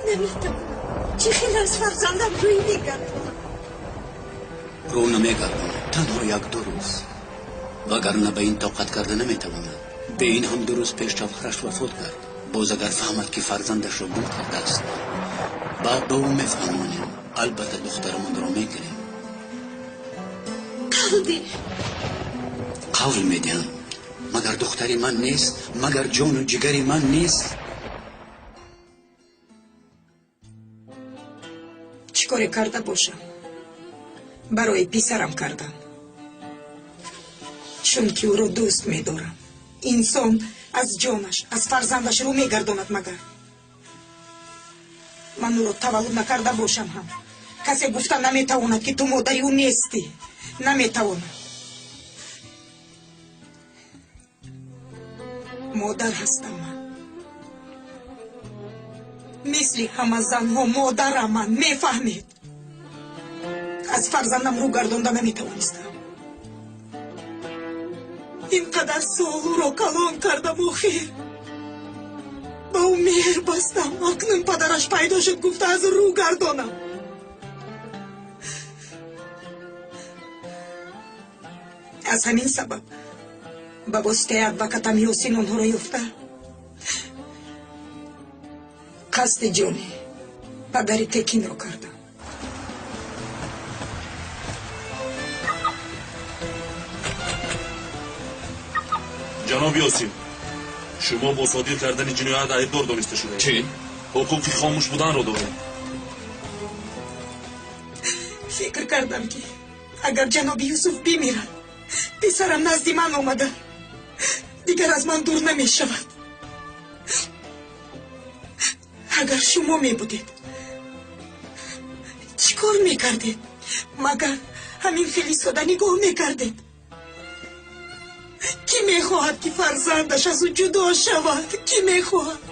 Наметавонам. Чӣ хел аз фарзандам рӯй мегардонам? Рӯ намегардонад, танҳо як-ду рӯз. Вагарна ба ин тоқат карда наметавонад. Бе ин ҳам 2 рӯз пеш шавҳараш вафот кард. Боз агар фаҳмад ки фарзандашро гум кардааст, баъд ба ӯ мефаҳмонем. Албатта духтарамонро мегирем. Қавл Қавл медиҳам. Магар духтари ман нест? Магар ҷону ҷигари ман нест? Чӣ коре карда бошам? Барои писарам кардам. Чунки ӯро дӯст медорам. Инсон аз ҷонаш, аз фарзандаш рӯ мегардонад магар. Ман ӯро таваллуд накарда бошам ҳам. Касе гуфта наметавонад, ки ту модари ӯ нестӣ. Наметавонад. Модар ҳастам ман. Мисли ҳама занҳо модарам ман, мефаҳмед? Аз фарзандам рӯ гардонда наметавонистам. Ин қадар сол ӯро калон кардам охир. Ба ӯ меҳр бастам. Акнун падараш пайдо шуд, гуфта аз рӯ гардонам. Аз ҳамин сабаб ба воситаи адвокатам Ёсин онҳоро ёфта қасди ҷони падари Текинро кардам. Ҷаноб Ёсин, шумо бо содир кардани ҷиноят айбдор дониста шудаед. Чӣ? Ҳуқуқи хомӯш буданро доред. Фикр кардам, ки агар ҷаноби Юсуф бимирад, писарам назди ман омада дигар аз ман дур намешавад. Агар шумо мебудед, чӣ кор мекардед? Магар ҳамин хел истода нигоҳ мекардед? Кӣ мехоҳад, ки фарзандаш аз ӯ ҷудо шавад? Кӣ мехоҳад?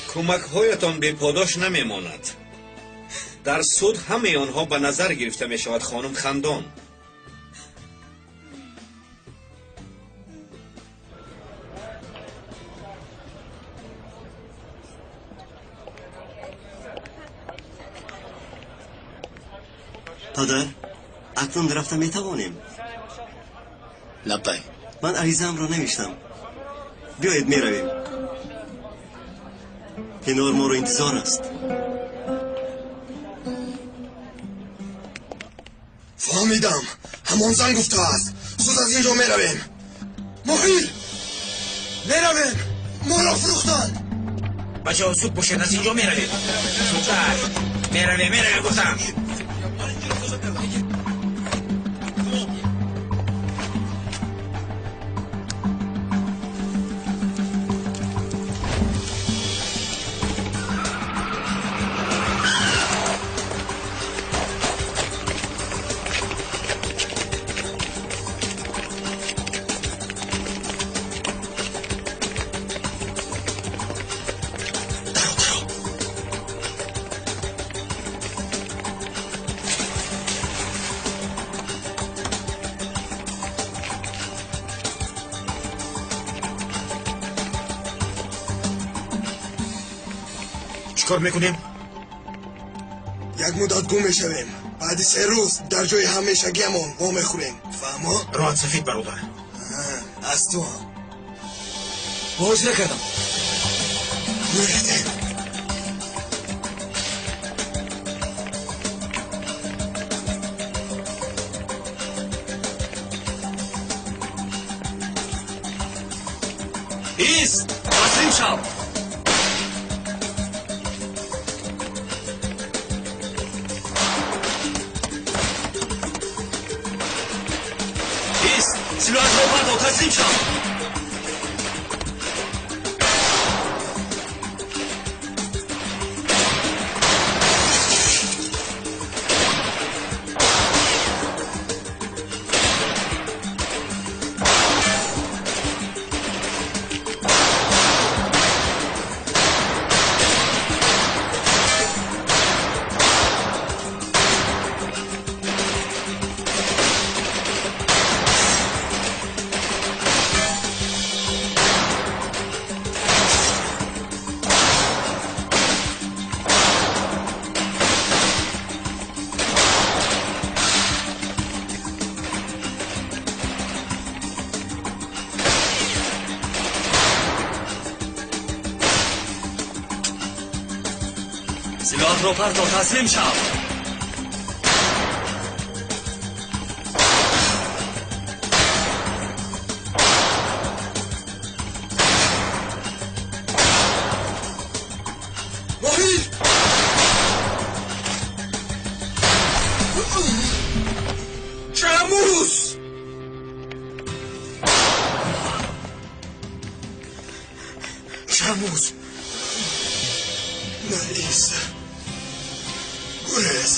Кӯмакҳоятон беподош намемонад. Дар суд ҳамаи онҳо ба назар гирифта мешавад, хонум Хандон. Падар, акнун рафта метавонем? Лаббай. Ман аризаамро навиштам. Биёед меравем. Пинор моро интизор аст. Фаҳмидам. Ҳамон зан гуфтааст. Зуд аз инҷо меравем. Моҳир! Меравем! Моро фурӯхтанд! Бачаҳо, зуд бошед, аз инҷо меравем. Зудтар. Меравем, меравем, гуфтам. Чикор мекунем? Як муддат гум мешавем. Баъди 3 рӯз дар ҷои ҳамешагиамон вомехӯрем. Фаҳмо? Роҳат сафед, бародар. Аз ту ҳам. Боз накардам. Мерафтем. Ист! Таслим шав! Ист! Силоҳатро партов, таслим шав! Силоҳатро парто, таслим шав. Моҳир! Чамуз! Чамуз! Наис. Гурез.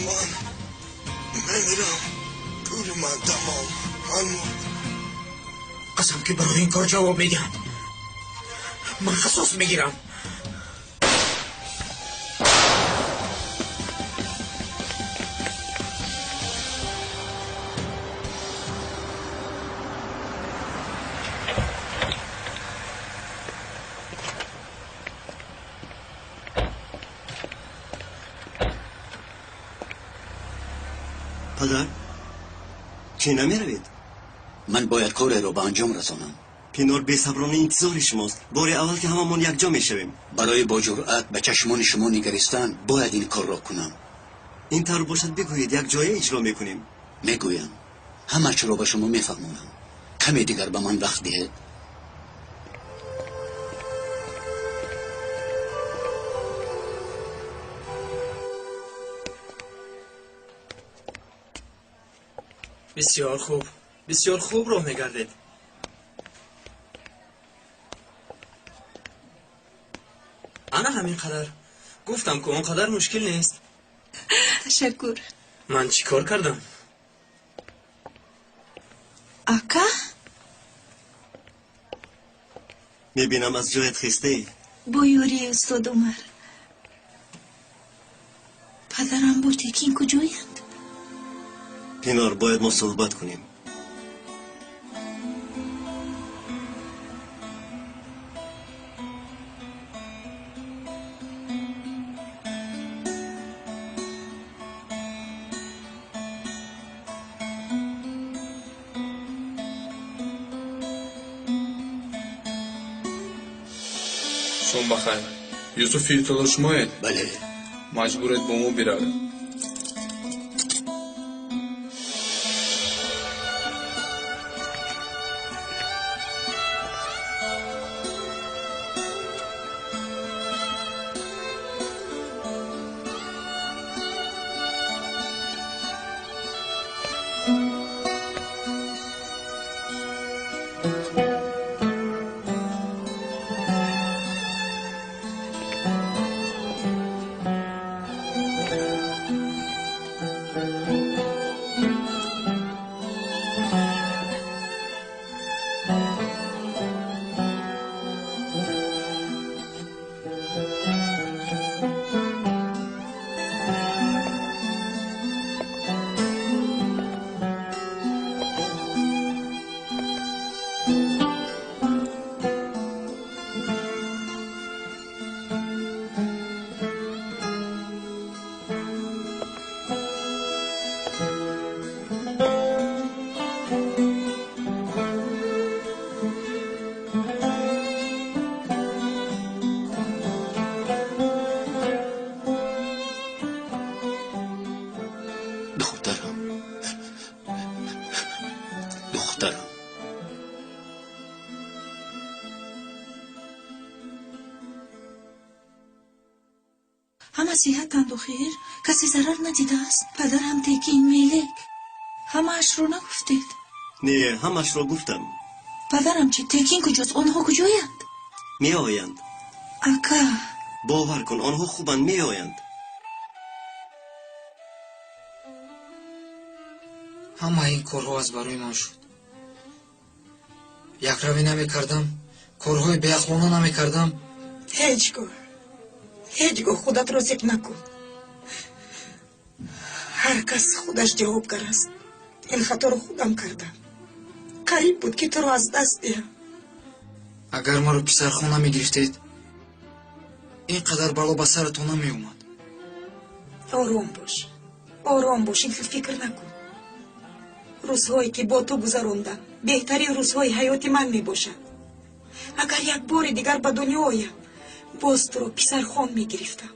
Ман мемирам. Пули ман тамом. Ман мурдам. Қасам ки барои ин кор ҷавоб медиҳам. Ман қасос мегирам. Падар, чӣ намеравед? Ман бояд кореро ба анҷом расонам. Пинор бесаброна интизори шумост. Бори аввал ки ҳамамон якҷо мешавем. Барои бо ҷуръат ба чашмони шумо нигаристан бояд ин корро кунам. Ин тавр бошад, бигӯед, як ҷоя иҷро мекунем. Мегӯям, ҳамаашро ба шумо мефаҳмонам. Каме дигар ба ман вақт диҳед. Бисёр хуб, бисёр хуб роҳ мегардед. Ана ҳамин қадар. Гуфтам ку он қадар мушкил нест. Ташаккур. Ман чӣ кор кардам? Ака? Мебинам аз ҷоят хестаӣ. Бо ёрии устод Умар. Падарам бо Текин куҷоянд? Пинор, бояд мо суҳбат кунем. Шом бахайр. Юсуф фиртоло шумоед? Бале. Маҷбуред бо мо биравед. Духтарам, духтарам. Ҳама сиҳатанду хир, касе зарар надидааст. Падарам Текин, Мелек. Ҳамаашро нагуфтед? Не, ҳамаашро гуфтам. Падарам чӣ? Текин куҷост? Онҳо куҷоянд? Меоянд. Ака. Бовар кун, онҳо хубанд, меоянд. Ҳама ин корҳо аз барои ман шуд. Якравӣ намекардам, корҳои беақлона намекардам. Ҳеҷ гоҳ, ҳеҷ гоҳ худатро зиқ накун. Ҳар кас худаш ҷавобгар аст. Ин хаторо худам кардам. Қариб буд ки туро аз даст диҳам. Агар маро писархон намегирифтед, ин қадар бало ба саратон намеомад. Ором бош, ором бош, ин хел фикр накун. Рӯзҳое ки бо ту гузарондам беҳтарин рӯзҳои ҳаёти ман мебошанд. Агар як бори дигар ба дунё оям, боз туро писархон мегирифтам.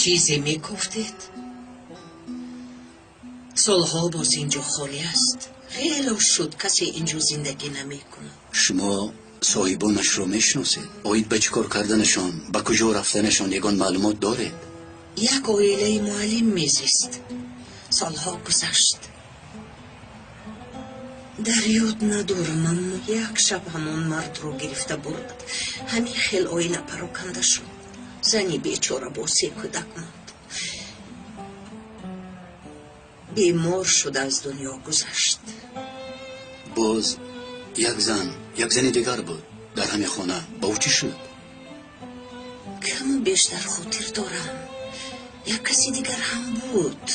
Чизе мегуфтед? Солҳо боз инҷо холӣ аст. Хеле шуд касе инҷо зиндагӣ намекунад. Шумо соҳибонашро мешиносед? Оид ба чӣ кор карданашон, ба куҷо рафтанашон ягон маълумот доред? Як оилаи муаллим мезист. Солҳо гузашт. Дар ёд надорам, аммо як шаб ҳамон мардро гирифта бурд. Ҳамин хел оила пароканда шуд. Зани бечора бо се кӯдак монд. Бемор шуда аз дунё гузашт. Боз як зан, як зани дигар буд дар ҳамин хона. Ба ӯ чӣ шуд? Каму бештар хотир дорам. Як каси дигар ҳам буд.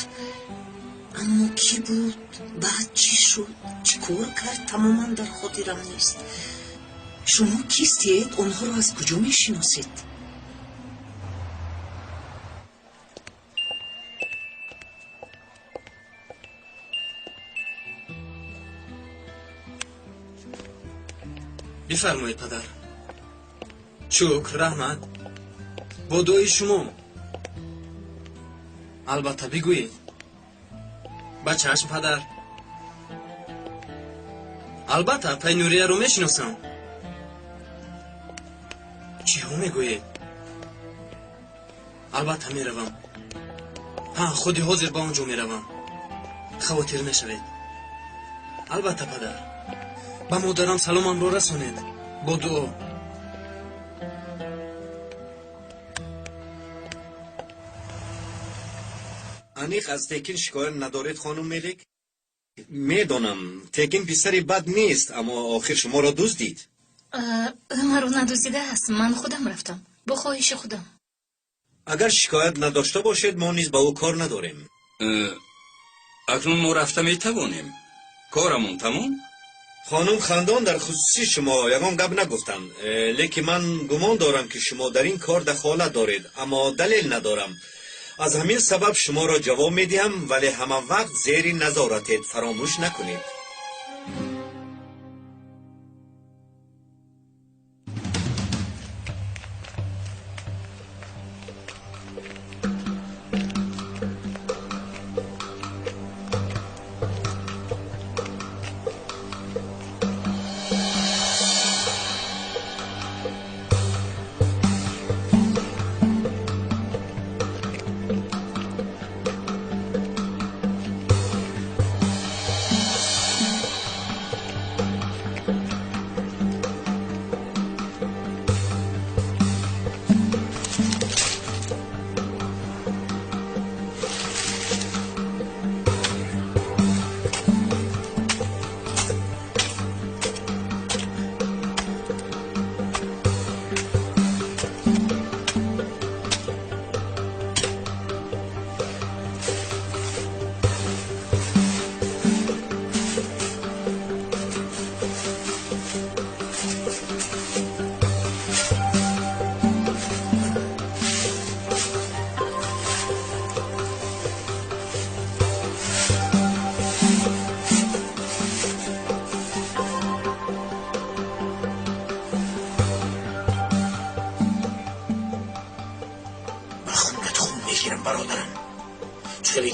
Аммо кӣ буд, баъд чӣ шуд, чӣ кор кард, тамоман дар хотирам нест. Шумо кистед? Онҳоро аз куҷо мешиносед? Бифармоед, падар. Шукр, раҳмат. Бо дуои шумо. Албатта, бигӯед. Ба чашм, падар. Албатта, апаи Нурияро мешиносам. Чиҳо мегӯед? Албатта меравам. Ҳа, худи ҳозир ба он ҷо меравам. Хавотир нашавед. Албатта, падар. Ба модарам саломамро расонед. Бо дуо. Аниқ аз Текин шикоят надоред, хонум Мелик? Медонам, Текин писари бад нест, аммо охир шуморо дуздид. Ӯ маро надуздидааст, ман худам рафтам, бо хоҳиши худам. Агар шикоят надошта бошед, мо низ ба ӯ кор надорем. Акнун мо рафта метавонем. Корамон тамом? Хонум Хандон дар хусуси шумо ягон гап нагуфтанд, лекин ман гумон дорам, ки шумо дар ин кор дахолат доред, аммо далел надорам. Аз ҳамин сабаб шуморо ҷавоб медиҳам, вале ҳама вақт зери назоратед, фаромӯш накунед.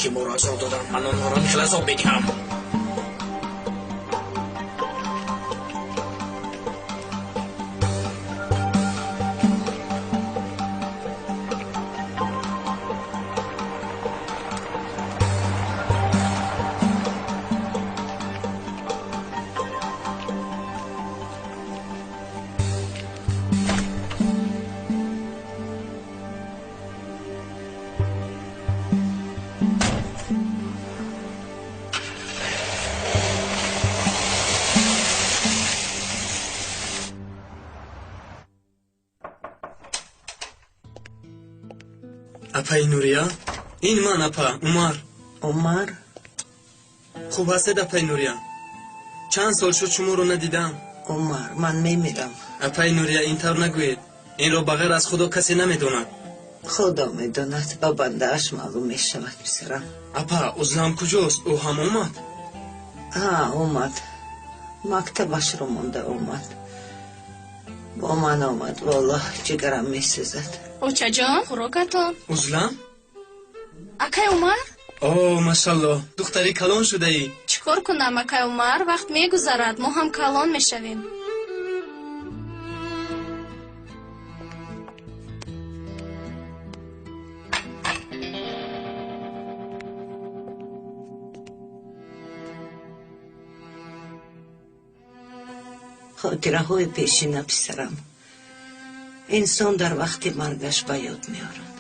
Ки моро азоб додам, ман онҳоро михел азоб медиҳам. Апаи Нурия? Ин ман, апа, Умар. Умар? Хуб ҳастед, апаи Нурия? Чанд сол шуд шуморо надидам. Умар, ман мемирам. Апаи Нурия, ин тавр нагӯед. Инро ба ғайр аз Худо касе намедонад. Худо медонад, ба бандааш маълум мешавад, писарам. Апа, узлам куҷост? Ӯ ҳам омад? Ҳа, омад. Мактабашро монда омад. Бо ман омад, валлоҳ ҷигарам месӯзад. Очаҷон, хӯрокатон. Узлам? Акай Умар? О, машаллоҳ, духтари калон шудаӣ. Чӣ кор кунам, акай Умар? Вақт мегузарад, мо ҳам калон мешавем. Хотираҳои пешина, писарам, инсон дар вақти маргаш ба ёд меорад.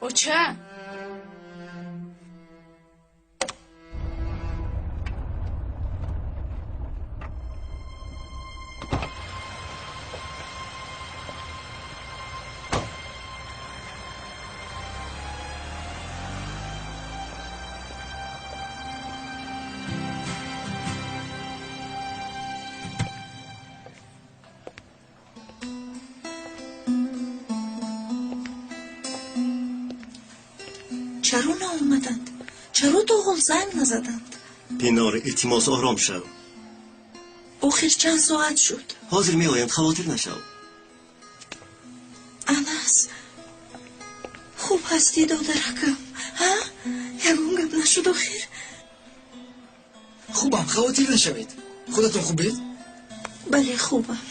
Оча! Чаро наомаданд? Чаро то ҳол занг назаданд? Пинор, илтимос, ором шав. Охир чанд соат шуд? Ҳозир меоянд, хавотир нашав. Анас, хуб ҳастӣ, додаракам? Ҳа? Ягон гап нашуд охир? Хубам, хавотир нашавед. Худатон хубед? Бале, хубам.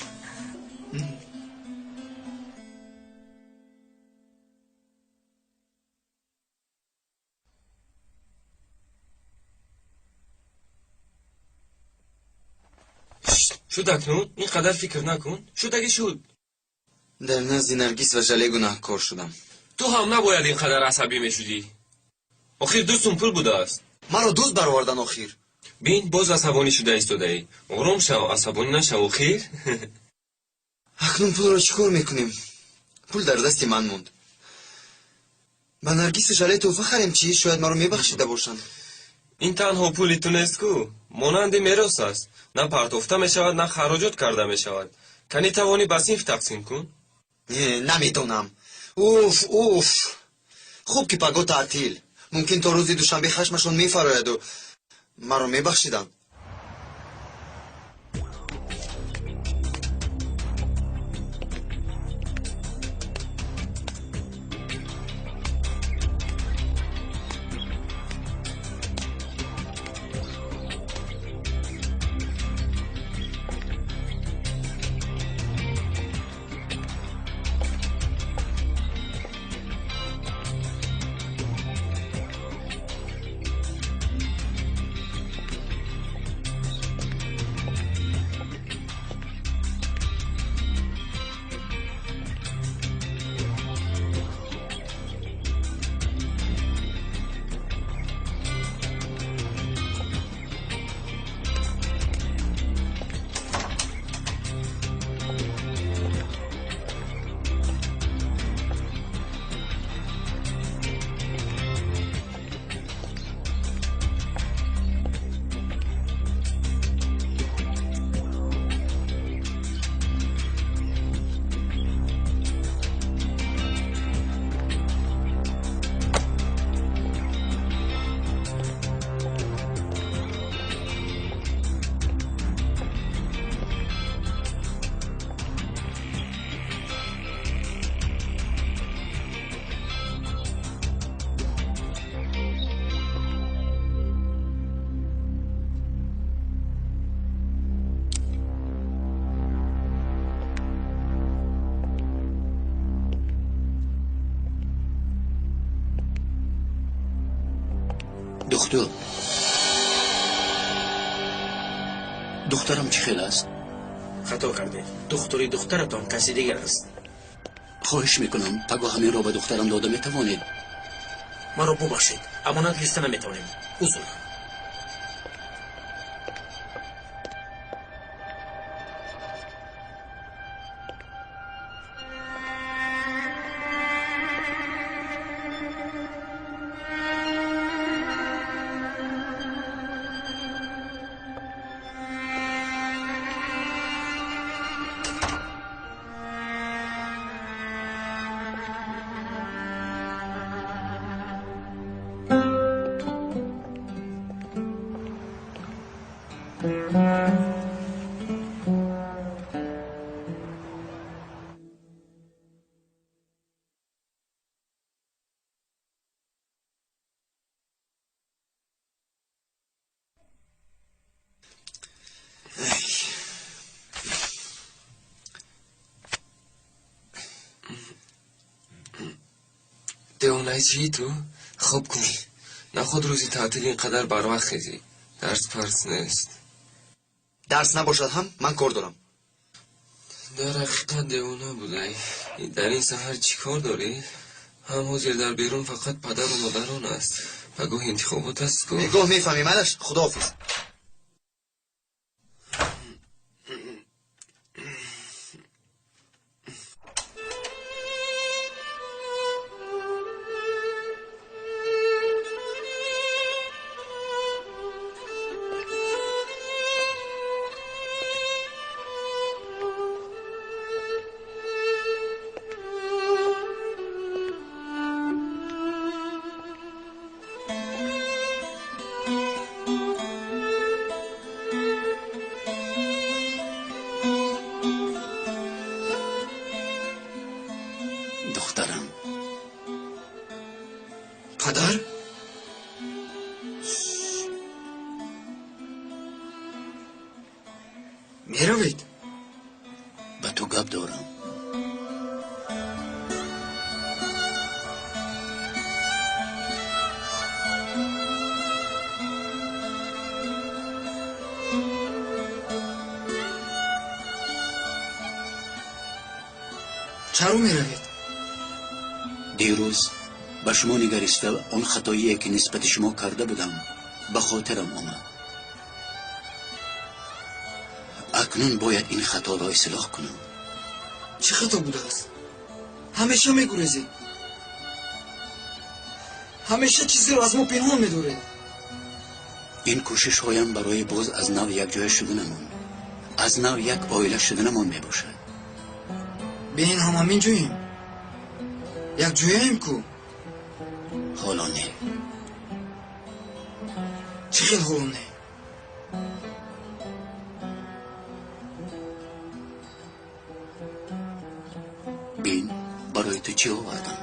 Шуд акнун, ин қадар фикр накун. Шудаги шуд. Дар назди Наргиз ва Жале гунаҳкор шудам. Ту ҳам набояд ин қадар асабӣ мешудӣ. Охир 2 сум пул будааст. Маро дузд баровардан охир. Бин, боз асабонӣ шуда истодаӣ. Ором шав, асабонӣ нашав охир. Акнун пулро чӣ кор мекунем? Пул дар дасти ман монд. Ба Наргису Жале тӯҳфа харем чӣ? Шояд маро мебахшида бошанд. Ин танҳо пули ту нест ку, монанди мерос аст. На партофта мешавад, на хароҷот карда мешавад. Кани тавонӣ ба синф тақсим кун? Намедонам. Уф, уф. Хуб ки паго таътил. Мумкин то рӯзи душанбе хашмашон мефарояду маро мебахшиданд. Духтур, духтарам чӣ хел аст? Хато кардед. Духтури духтаратон каси дигар аст. Хоҳиш мекунам, пагоҳ ҳаминро ба духтарам дода метавонед? Маро бубахшед, амонат гирифта наметавонем. Узр. Девонаи чии ту? Хоб кун. Наход рӯзи таътил ин қадар барвақт хезӣ. Дарс парс нест. Дарс набошад ҳам ман кор дорам. Дар ҳақиқат девона будай. Дар ин саҳар чӣ кор дорӣ? Ҳам ҳозир дар берун фақат падару модарон аст. Пагоҳ интихобот аст ку. Гоҳ мефаҳмӣ, майлаш, худоҳофиз. Духтарам. Падар? Меравед? Ба ту гап дорам. Чаро меравед? Дирӯз ба шумо нигариста он хатоие ки нисбати шумо карда будам ба хотирам омад. Акнун бояд ин хаторо ислоҳ кунам. Чӣ хато будааст? Ҳамеша мегурезед. Ҳамеша чизеро аз мо пинҳон медоред. Ин кӯшишҳоям барои боз аз нав якҷоя шуданамон, аз нав як оила шуданамон мебошад. Бе ин ҳам ҳамин ҷоем. Якҷояем ку? Ҳоло не. Чӣ хел ҳоло не? Бин, барои ту чӣ овардам?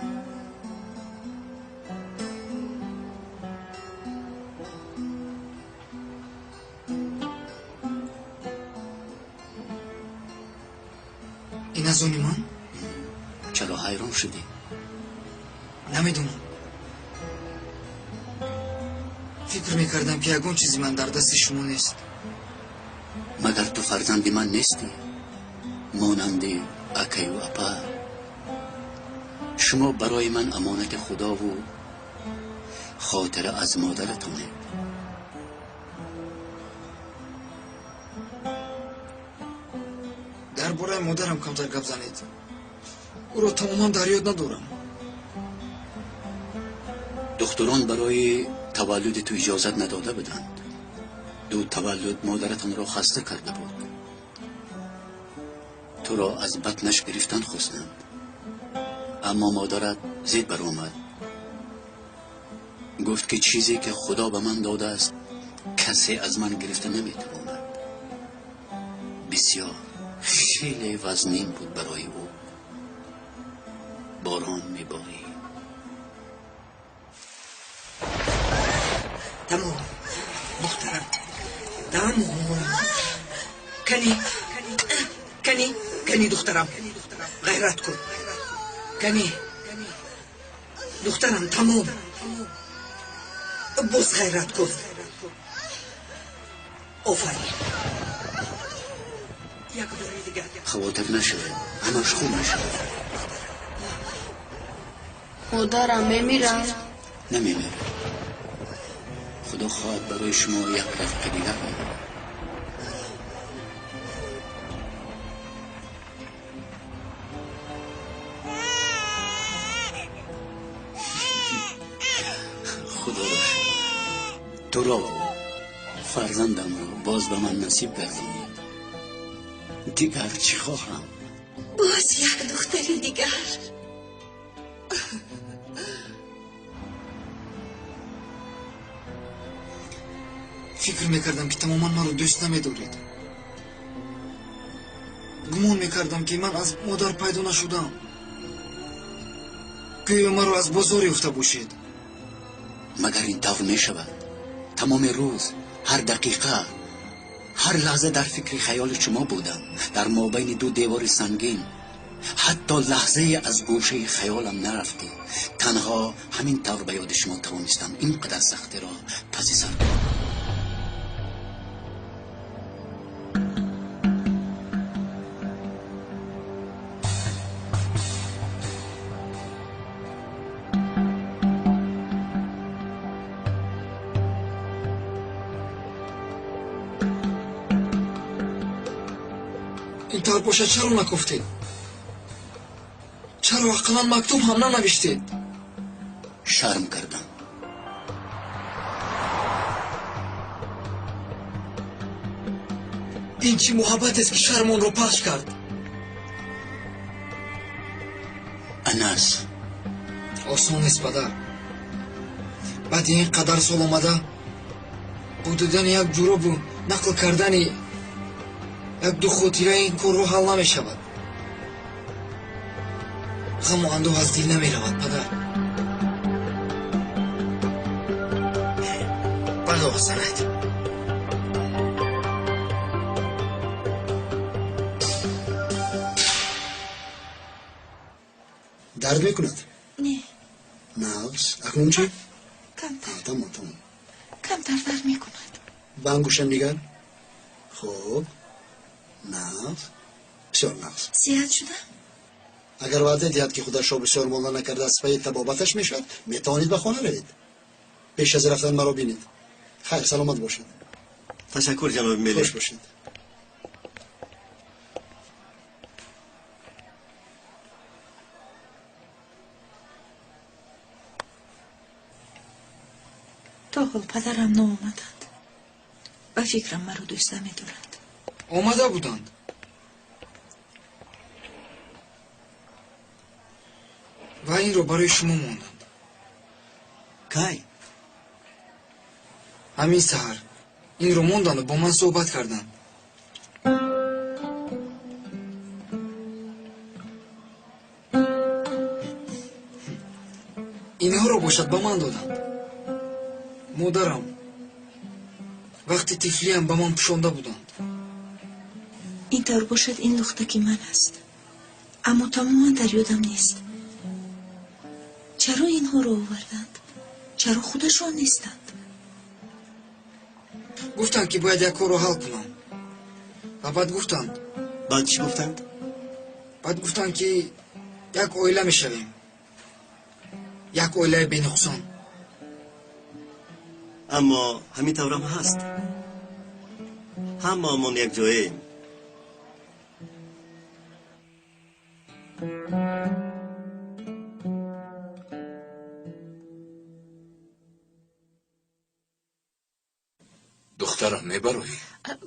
Ин аз они ман? Чаро ҳайрон шудӣ? Намедонам. Фикр мекардам, ки ягон чизи ман дар дасти шумо нест. Магар ту фарзанди ман нестӣ? Монанди акаю апа. Шумо барои ман амонати худову хотира аз модаратонед. Дар бораи модарам камтар гап занед. Ӯро тамоман дар ёд надорам. Духтурон барои таваллуди ту иҷозат надода буданд. Ду таваллуд модаратонро хаста карда буд. Туро аз батнаш гирифтан хостанд. Аммо модарат зид баромад. Гуфт ки чизе ки худо ба ман додааст касе аз ман гирифта наметавонад. Бисёр хеле вазнин буд барои ӯ. Борон меборид. Тамом, духтарам, тамом. Кани, кани, кани, духтарам, ғайрат кун. Кани, духтарам, тамом. Боз ғайрат кун. Офарин. Як бори дигар. Хавотир нашавед, ҳамаш хуб мешавад. Модарам мемирад? Намемирад. Худо хоҳад барои шумо як рафиқи дигар меорад. Худоро шукр, туро фарзандамро боз ба ман насиб гардонид. Дигар чӣ хоҳам? Боз як духтари дигар. Фикр мекардам, ки тамоман маро дӯст намедоред. Гумон мекардам, ки ман аз модар пайдо нашудам. Гӯё маро аз бозор ёфта бошед. Магар ин тавр мешавад? Тамоми рӯз, ҳар дақиқа, ҳар лаҳза дар фикри хаёли шумо будам. Дар мобайни ду девори сангин Ҳатто лаҳзае аз гӯшаи хаёлам нарафтед. Танҳо ҳамин тавр ба ёди шумо тавонистам ин қадар сахтиро паси сар кунам. Ин тавр бошад, чаро нагуфтед? Чаро ақаллан мактуб ҳам нанавиштед? Шарм кардам. Ин чӣ муҳаббатест, ки шарм онро пахш кард? Анас, осон нест, падар. Баъди ин қадар сол омада бо дидани як ҷуробу нақл кардани як-ду хотира ин корро ҳал намешавад. Ғаму андӯҳ аз дил намеравад, падар. Бало занад. Дард мекунад? Не. Нағз. Акнун чӣ? Камтар. Тамом, тамом. Камтар дард мекунад. Ба ангуштам нигар. Хуб. Нағз. Бисёр нағз. Сиҳат шудам? Агар ваъда диҳад, ки худашро бисёр молла накарда аз пайи табобаташ мешавад, метавонед ба хона равед. Пеш аз рафтан маро бинед. Хайр, саломат бошед. Ташаккур, ҷаноби Меле. Хуш бошед. То ҳол падарам наомаданд. Ба фикрам, маро дӯст намедоранд. Омада буданд. Ва инро барои шумо монданд. Кай? Ҳамин саҳар инро монданду бо ман суҳбат карданд. Инҳоро бошад ба ман доданд. Модарам вақти тифлиам ба ман пӯшонда буданд. Ин тавр бошад, ин лухтаки ман аст, аммо тамоман дар ёдам нест. Чаро инҳоро оварданд? Чаро худашон нестанд? Гуфтанд, ки бояд як корро ҳал кунам. Ва баъд гуфтанд. Баъд чӣ гуфтанд? Баъд гуфтанд, ки як оила мешавем, як оилаи бенуқсон. Аммо ҳамин таврам ҳаст. Ҳамаамон якҷояем. Духтарам, мебароӣ?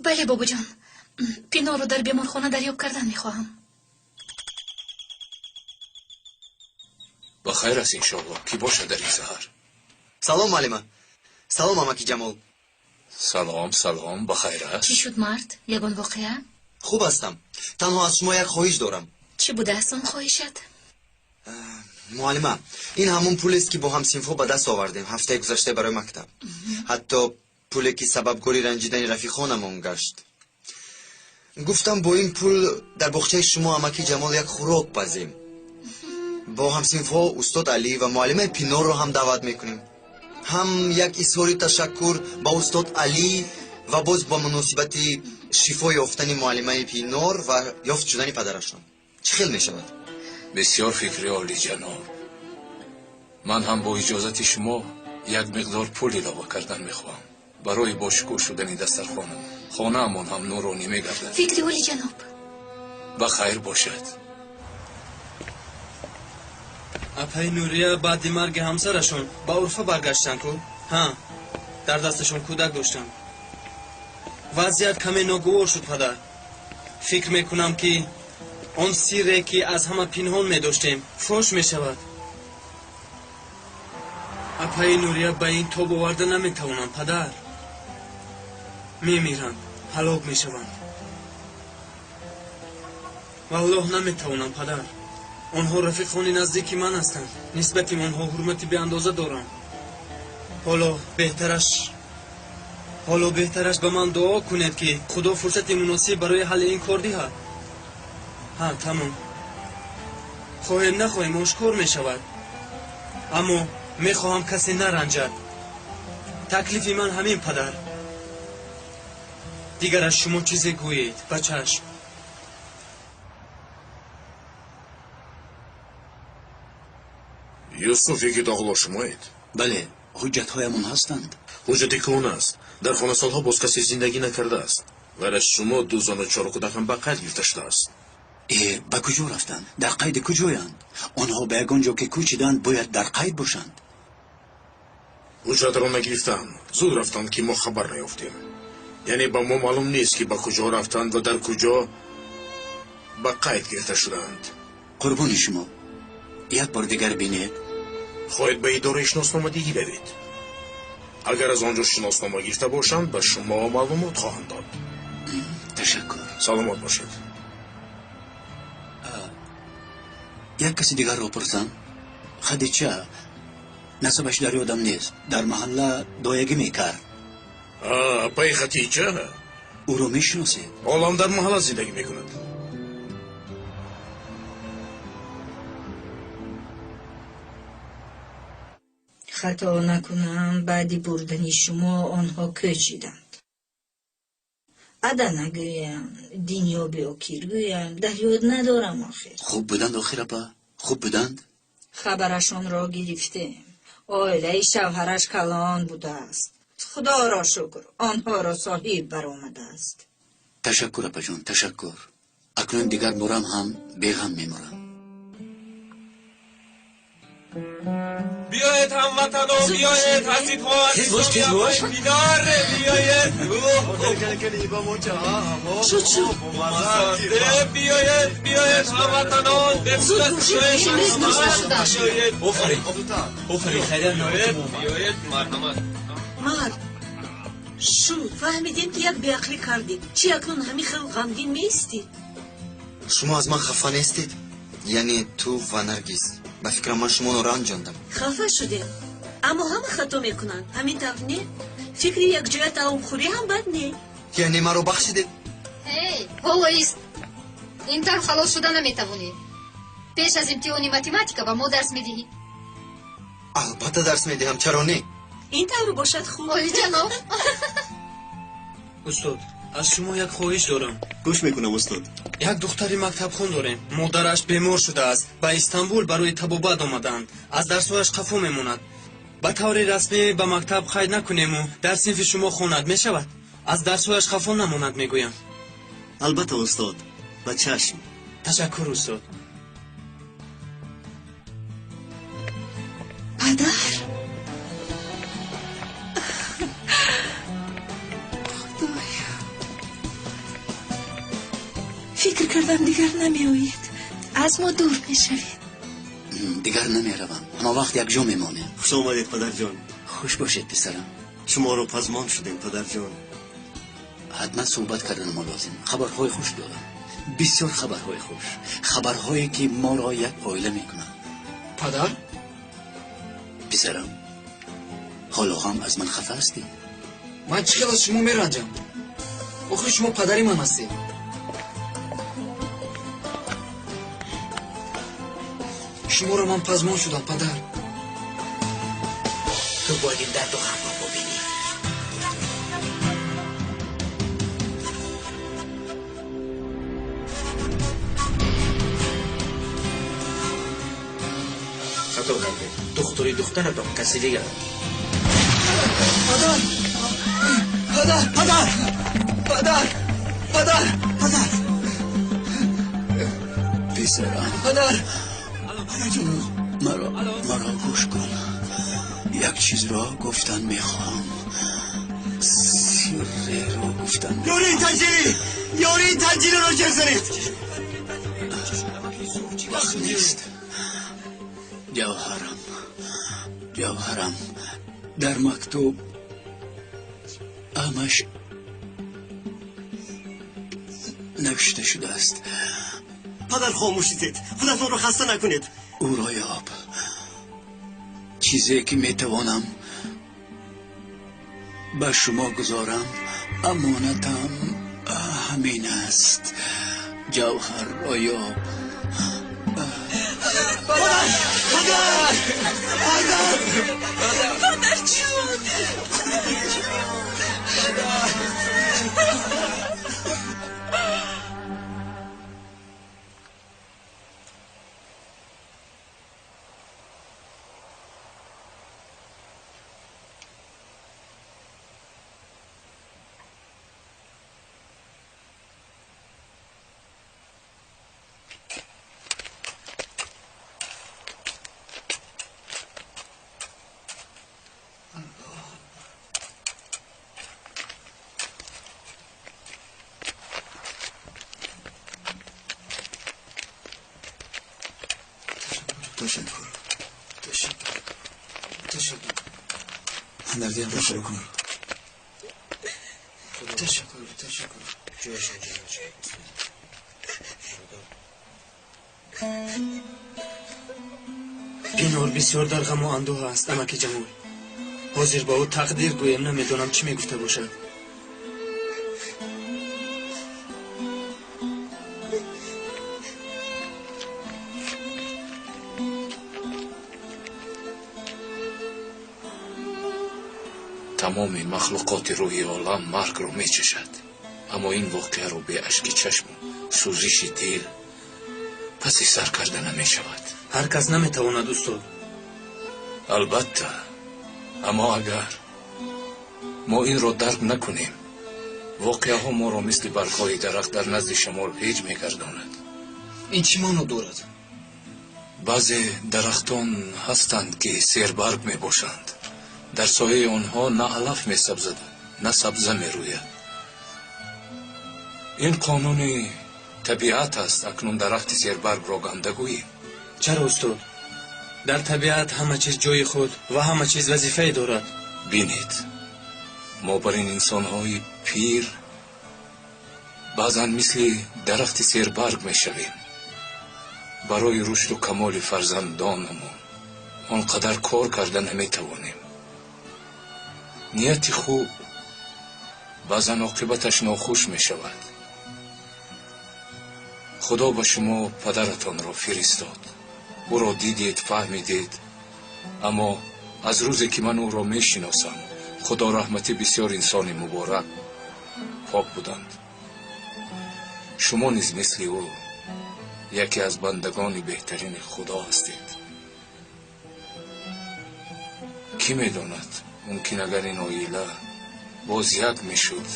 Бале, бобоҷон. Пинорро дар беморхона дарёб кардан мехоҳам. Ба хайр аст, иншоалло. Кӣ бошад дар ин саҳар? Салом, муаллима. Салом, амаки Ҷамол. Салом, салом, ба хайр аст? Чӣ шуд, мард? Ягон воқеа? Хуб ҳастам. Танҳо аз шумо як хоҳиш дорам. Чӣ будааст он хоҳишат? Муаллима, ин ҳамон пулест, ки бо ҳамсинфҳо ба даст овардем ҳафтаи гузашта барои мактаб. Ҳатто пуле, ки сабабгори ранҷидани рафиқонамон гашт. Гуфтам, бо ин пул дар боғчаи шумо, амаки Ҷамол, як хӯрок пазем. Бо ҳамсинфҳо устод Алӣ ва муаллимаи Пинорро ҳам даъват мекунем. Ҳам як изҳори ташаккур ба устод Алӣ ва боз ба муносибати шифо ёфтани муаллимаи Пинор ва ёфт шудани падарашон. Чӣ хел мешавад? Бисёр фикри олӣ, ҷаноб. Ман ҳам бо иҷозати шумо як миқдор пул илова кардан мехоҳам барои бошукӯҳ шудани дастархонам. Хонаамон ҳам нуронӣ мегардад. Фикри олӣ, ҷаноб. Ба хайр бошад. Апаи Нурия баъди марги ҳамсарашон ба Урфа баргаштанд ку? Ҳа, дар дасташон кӯдак доштанд. Вазъият каме ногувор шуд, падар. Фикр мекунам, ки он сирре, ки аз ҳама пинҳон медоштем, фош мешавад. Апаи Нурия ба ин тоб оварда наметавонанд, падар. Мемиранд, ҳалок мешаванд. Валлоҳ, наметавонам, падар. Онҳо рафиқони наздики ман ҳастанд. Нисбати онҳо ҳурмати беандоза дорам. Ҳоло беҳтараш ба ман дуо кунед, ки Худо фурсати муносиб барои ҳалли ин кор диҳад. Ҳа, тамом. Хоҳем нахоҳем ошкор мешавад. Аммо мехоҳам касе наранҷад. Таклифи ман ҳамин, падар. Дигар аз шумо чизе гӯед, ба чашм. Юсуф Йигитоғло шумоед? Бале, ҳуҷҷатҳоямон ҳастанд. Ҳуҷҷати кӯҳна аст. Дар хона солҳо боз касе зиндагӣ накардааст. Ғайр аз шумо ду зану чор кӯдак ҳам ба қайд гирифта шудааст. Ба куҷо рафтанд? Дар қайди куҷоянд? Онҳо ба ягон ҷо ки кӯчиданд, бояд дар қайд бошанд. Ҳуҷҷатро нагирифтанд. Зуд рафтанд, ки мо хабар наёфтем. Яъне ба мо маълум нест, ки ба куҷо рафтанд ва дар куҷо ба қайд гирифта шудаанд. Қурбони шумо, як бор дигар бинед. Хоҳед ба идораи шиносномадиҳӣ равед. Агар аз он ҷо шиноснома гирифта бошанд, ба шумо маълумот хоҳанд дод. Ташаккур. Саломат бошед. Як каси дигарро пурсам. Хадича, насабаш дар ёдам нест. Дар маҳалла доягӣ мекард. Апаи Хатича? Ӯро мешиносед? Ҳолам дар маҳалла зиндагӣ мекунад. Хато накунам, баъди бурдани шумо онҳо кӯчиданд. Адана гӯям, Динёби Окир гӯям, дар ёд надорам охир. Хуб буданд охир, апа? Хуб буданд? Хабарашонро гирифтем. Оилаи шавҳараш калон будааст. Худоро шукр, онҳоро соҳиб баромадааст. Ташаккур, апаҷон, ташаккур. Акнун дигар мурам ҳам беғам мемурам. Биёед, ҳамватанон, биёед, ҳасидҳо, азизон, бидор, биёед. Шуд, шуд. Биёед, биёед, ҳамватанон, биёед. Офарин, офарин, хайрият биёед, биёед, марҳамат. Мард, шуд, фаҳмидем, ки як беақлӣ кардед. Чӣ акнун ҳамин хел ғамгин меистӣ? Шумо аз ман хафа нестед? Яъне ту ва Наргиз. Ба фикрам, ман шуморо ранҷондам. Хафа шудем, аммо ҳама хато мекунанд, ҳамин тавр не? Фикри якҷоя таомхӯрӣ ҳам бад не. Яъне маро бахшидед? Эй, ҳоло ист. Ин тавр халос шуда наметавонӣ. Пеш аз имтиҳони математика ба мо дарс медиҳӣ. Албатта дарс медиҳам, чаро не? Ин тавр бошад хуб. Олиҷаноб. Устод, аз шумо як хоҳиш дорам. Гӯш мекунам, устод. Як духтари мактабхон дорем. Модараш бемор шудааст. Ба Истанбул барои табобат омадаанд. Аз дарсҳояш қафо мемонад. Ба таври расмӣ ба мактаб қайд накунему дар синфи шумо хонад, мешавад? Аз дарсҳояш қафо намонад, мегӯям. Албатта, устод, ба чашм. Ташаккур, устод. Падар, худоё, фикр кардам дигар намеоед, аз мо дур мешавед. Дигар намеравам, ҳама вақт якҷо мемонем. Хуш омадед, падарҷон. Хуш бошед, писарам. Шуморо пазмон шудем, падарҷон. Ҳатман суҳбат кардан мо лозим. Хабарҳои хуш дорам, бисёр хабарҳои хуш, хабарҳое ки моро як оила мекунанд. Падар? Писарам, ҳоло ҳам аз ман хафа ҳастӣ? Ман чӣ хел аз шумо меранҷам? Охир шумо падари ман ҳастед. Шуморо ман пазмон шудам, падар. Ту бояд ин дарду ғамро бубинӣ. Хато кардед. Духтури духтаратон каси дигар. Падар! Падар! Падар! Падар! Падар! Падар! Писарам. Падар! Маро гӯш кун. Як чизро гуфтан мехоҳам. Сирреро гуфтан. Ёрии танҷирӣ! Ёрии танҷириро ҷер занед! Вақт нест. Ҷавҳарам, ҷавҳарам, дар мактуб ҳамаш навишта шудааст. Падар, хомӯш шидед, худатонро хаста накунед. Ӯро ёб. Чизе ки метавонам ба шумо гузорам, амонатам ҳамин аст. Ҷавҳарро ёб. Падар! Падар! Падарҷон! Ташаккур. Ташаккур. Ташаккур. Ҳамдардиамро қабул кунед. Ташаккур, ташаккур. Пинор бисёр дар ғаму андӯҳ аст, амаки Ҷамол. Ҳозир ба ӯ тақдир гӯем, намедонам чӣ мегуфта бошад. Тамоми махлуқоти рӯи олам маргро мечашад, аммо ин воқеаро бе ашки чашму сӯзиши дил паси сар карда намешавад. Ҳар кас наметавонад, устод. Албатта, аммо агар мо инро дарк накунем, воқеаҳо моро мисли баргҳои дарахт дар назди шамол ҳеҷ мегардонад. Ин чӣ маъно дорад? Баъзе дарахтон ҳастанд, ки сербарг мебошанд. Дар сояи онҳо на алаф месабзаду на сабза мерӯяд. Ин қонуни табиат аст. Акнун дарахти сербаргро ганда гӯем. Чаро, устод? Дар табиат ҳама чиз ҷои худ ва ҳама чиз вазифае дорад. Бинед, мо бар ин инсонҳои пир баъзан мисли дарахти сербарг мешавем. Барои рушду камоли фарзандонамон он қадар кор карда наметавонем. Нияти хуб баъзан оқибаташ нохуш мешавад. Худо ба шумо падаратонро фиристод. Ӯро дидед, фаҳмидед, аммо аз рӯзе ки ман ӯро мешиносам, Худо раҳматӣ бисёр инсони муборак, пок буданд. Шумо низ мисли ӯ яке аз бандагони беҳтарини Худо ҳастед. Кӣ медонад, мумкин агар ин оила боз як мешуд,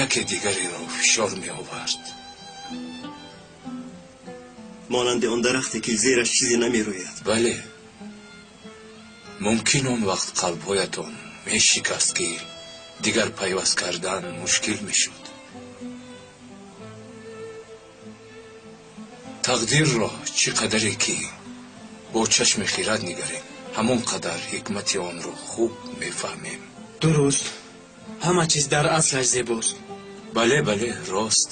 яке дигареро фишор меовард. Монанди он дарахте ки зераш чизе намерӯяд. Бале, мумкин он вақт қалбҳоятон мешикаст, ки дигар пайваст кардан мушкил мешуд. Тақдирро чӣ қадаре ки бо чашми хирад нигарем, ҳамон қадар ҳикмати онро хуб мефаҳмем. Дуруст, ҳама чиз дар аслаш зебост. Бале, бале, рост.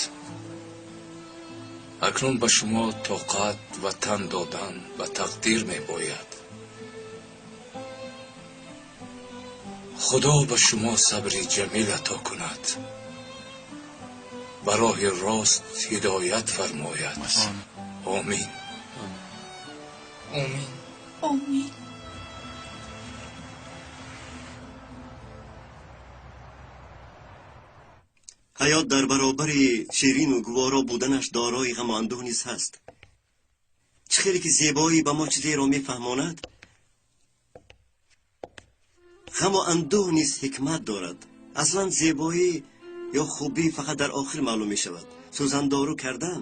Акнун ба шумо тоқат ва тан додан ба тақдир мебояд. Худо ба шумо сабри ҷамил ато кунад, ба роҳи рост ҳидоят фармояд. Омин. Омин. Омин. Ҳаёт дар баробари ширину гуворо буданаш дорои ғаму андӯҳ низ ҳаст. Чӣ хеле ки зебоӣ ба мо чизеро мефаҳмонад, ғаму андӯҳ низ ҳикмат дорад. Аслан зебоӣ ё хубӣ фақат дар охир маълум мешавад. Сӯзандору кардан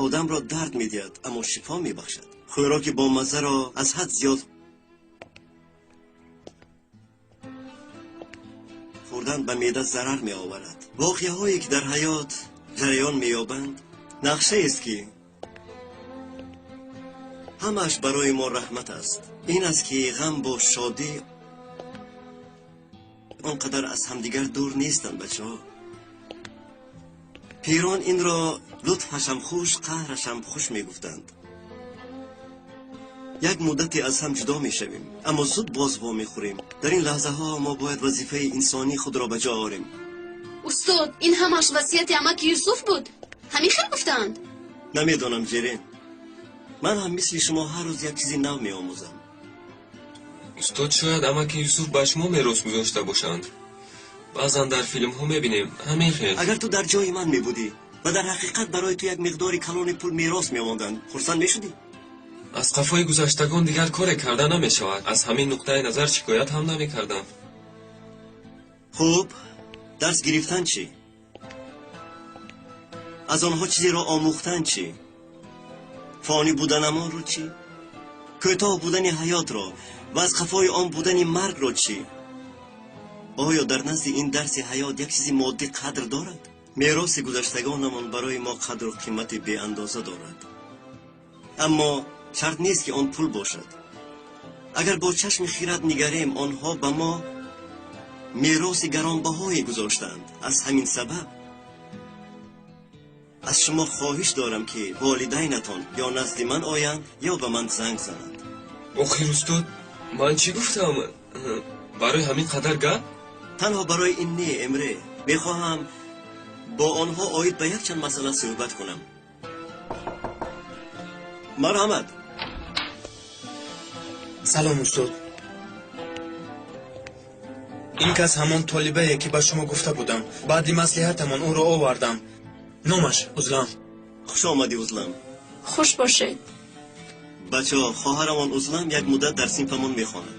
одамро дард медиҳад, аммо шифо мебахшад. Хӯроки бомаззаро аз ҳад зиёд хӯрдан ба меъда зарар меоварад. Воқеаҳое ки дар ҳаёт ҷараён меёбанд, нақшаест ки ҳамааш барои мо раҳмат аст. Ин аст ки ғам бо шодӣ он қадар аз ҳамдигар дур нестанд, бачаҳо. Пирон инро лутфашам хуш, қаҳрашам хуш мегуфтанд. Як муддате аз ҳам ҷудо мешавем, аммо зуд боз вомехӯрем. Дар ин лаҳзаҳо мо бояд вазифаи инсонии худро ба ҷо орем. Устод, ин ҳамаш васияти амаки Юсуф буд? Ҳамин хел гуфтаанд? Намедонам, Ҷерен. Ман ҳам мисли шумо ҳар рӯз як чизи нав меомӯзам. Устод, шояд амаки Юсуф ба шумо мерос гузошта бошанд. Баъзан дар филмҳо мебинем ҳамин хел. Агар ту дар ҷои ман мебудӣ ва дар ҳақиқат барои ту як миқдори калони пул мерос мемонданд, хурсанд мешудӣ? Аз қафои гузаштагон дигар коре карда намешавад. Аз ҳамин нуқтаи назар шикоят ҳам намекардам. Хуб, дарс гирифтан чӣ? Аз онҳо чизеро омӯхтан чӣ? Фонӣ буданамонро чӣ? Кӯтоҳ будани ҳаётро ва аз қафои он будани маргро чӣ? Оё дар назди ин дарси ҳаёт як чизи моддӣ қадр дорад? Мероси гузаштагонамон барои мо қадру қимати беандоза дорад. Аммо шарт нест, ки он пул бошад. Агар бо чашми хирад нигарем, онҳо ба мо мероси гаронбаҳое гузоштанд. Аз ҳамин сабаб аз шумо хоҳиш дорам, ки волидайнатон ё назди ман оянд, ё ба ман занг зананд. Охир устод, ман чӣ гуфтам? Барои ҳамин қадар гап? Танҳо барои ин не, Эмре. Мехоҳам бо онҳо оид ба якчанд масъала суҳбат кунам. Марҳамат. Салом, устод. Ин кас ҳамон толибае, ки ба шумо гуфта будам. Баъди маслиҳатамон ӯро овардам. Номаш Узлам. Хуш омадӣ, Узлам. Хуш бошед. Бачаҳо, хоҳарамон Узлам як муддат дар синфамон мехонад.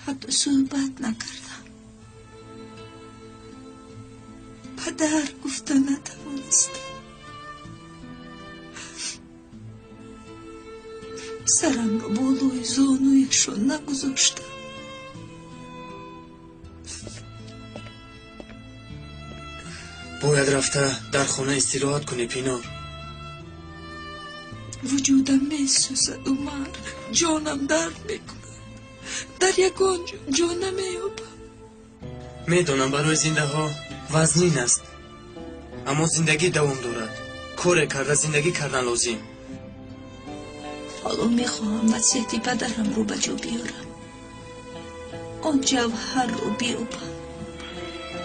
Ҳатто суҳбат накардам. Падар гуфта натавонистам. Сарамро болои зонуяшон нагузоштам. Бояд рафта дар хона истироҳат кунӣ, Пинор. Вуҷудам месӯзад, Умар. Ҷонам дард мекунад. Дар ягон ҷо намеёбам. Медонам, барои зиндаҳо вазнин аст, аммо зиндагӣ давом дорад. Коре карда зиндагӣ кардан лозим. Ҳоло мехоҳам васияти падарамро ба ҷо биёрам, он ҷавҳарро биёбам.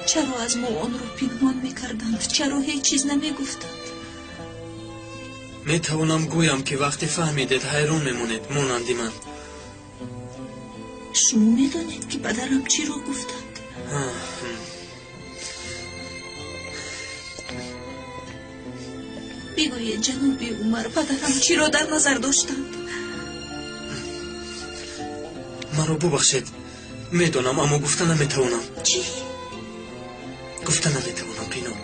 Чаро аз мо онро пинҳон мекарданд? Чаро ҳеҷ чиз намегуфтанд? Метавонам гӯям, ки вақте фаҳмидед, ҳайрон мемонед, монанди ман. Шумо медонед, ки падарам чиро гуфтанд? Бигӯед, ҷаноби Умар, падарам чиро дар назар доштанд? Маро бубахшед, медонам, аммо гуфта наметавонам. Чӣ? Гуфта наметавонам, Пинор.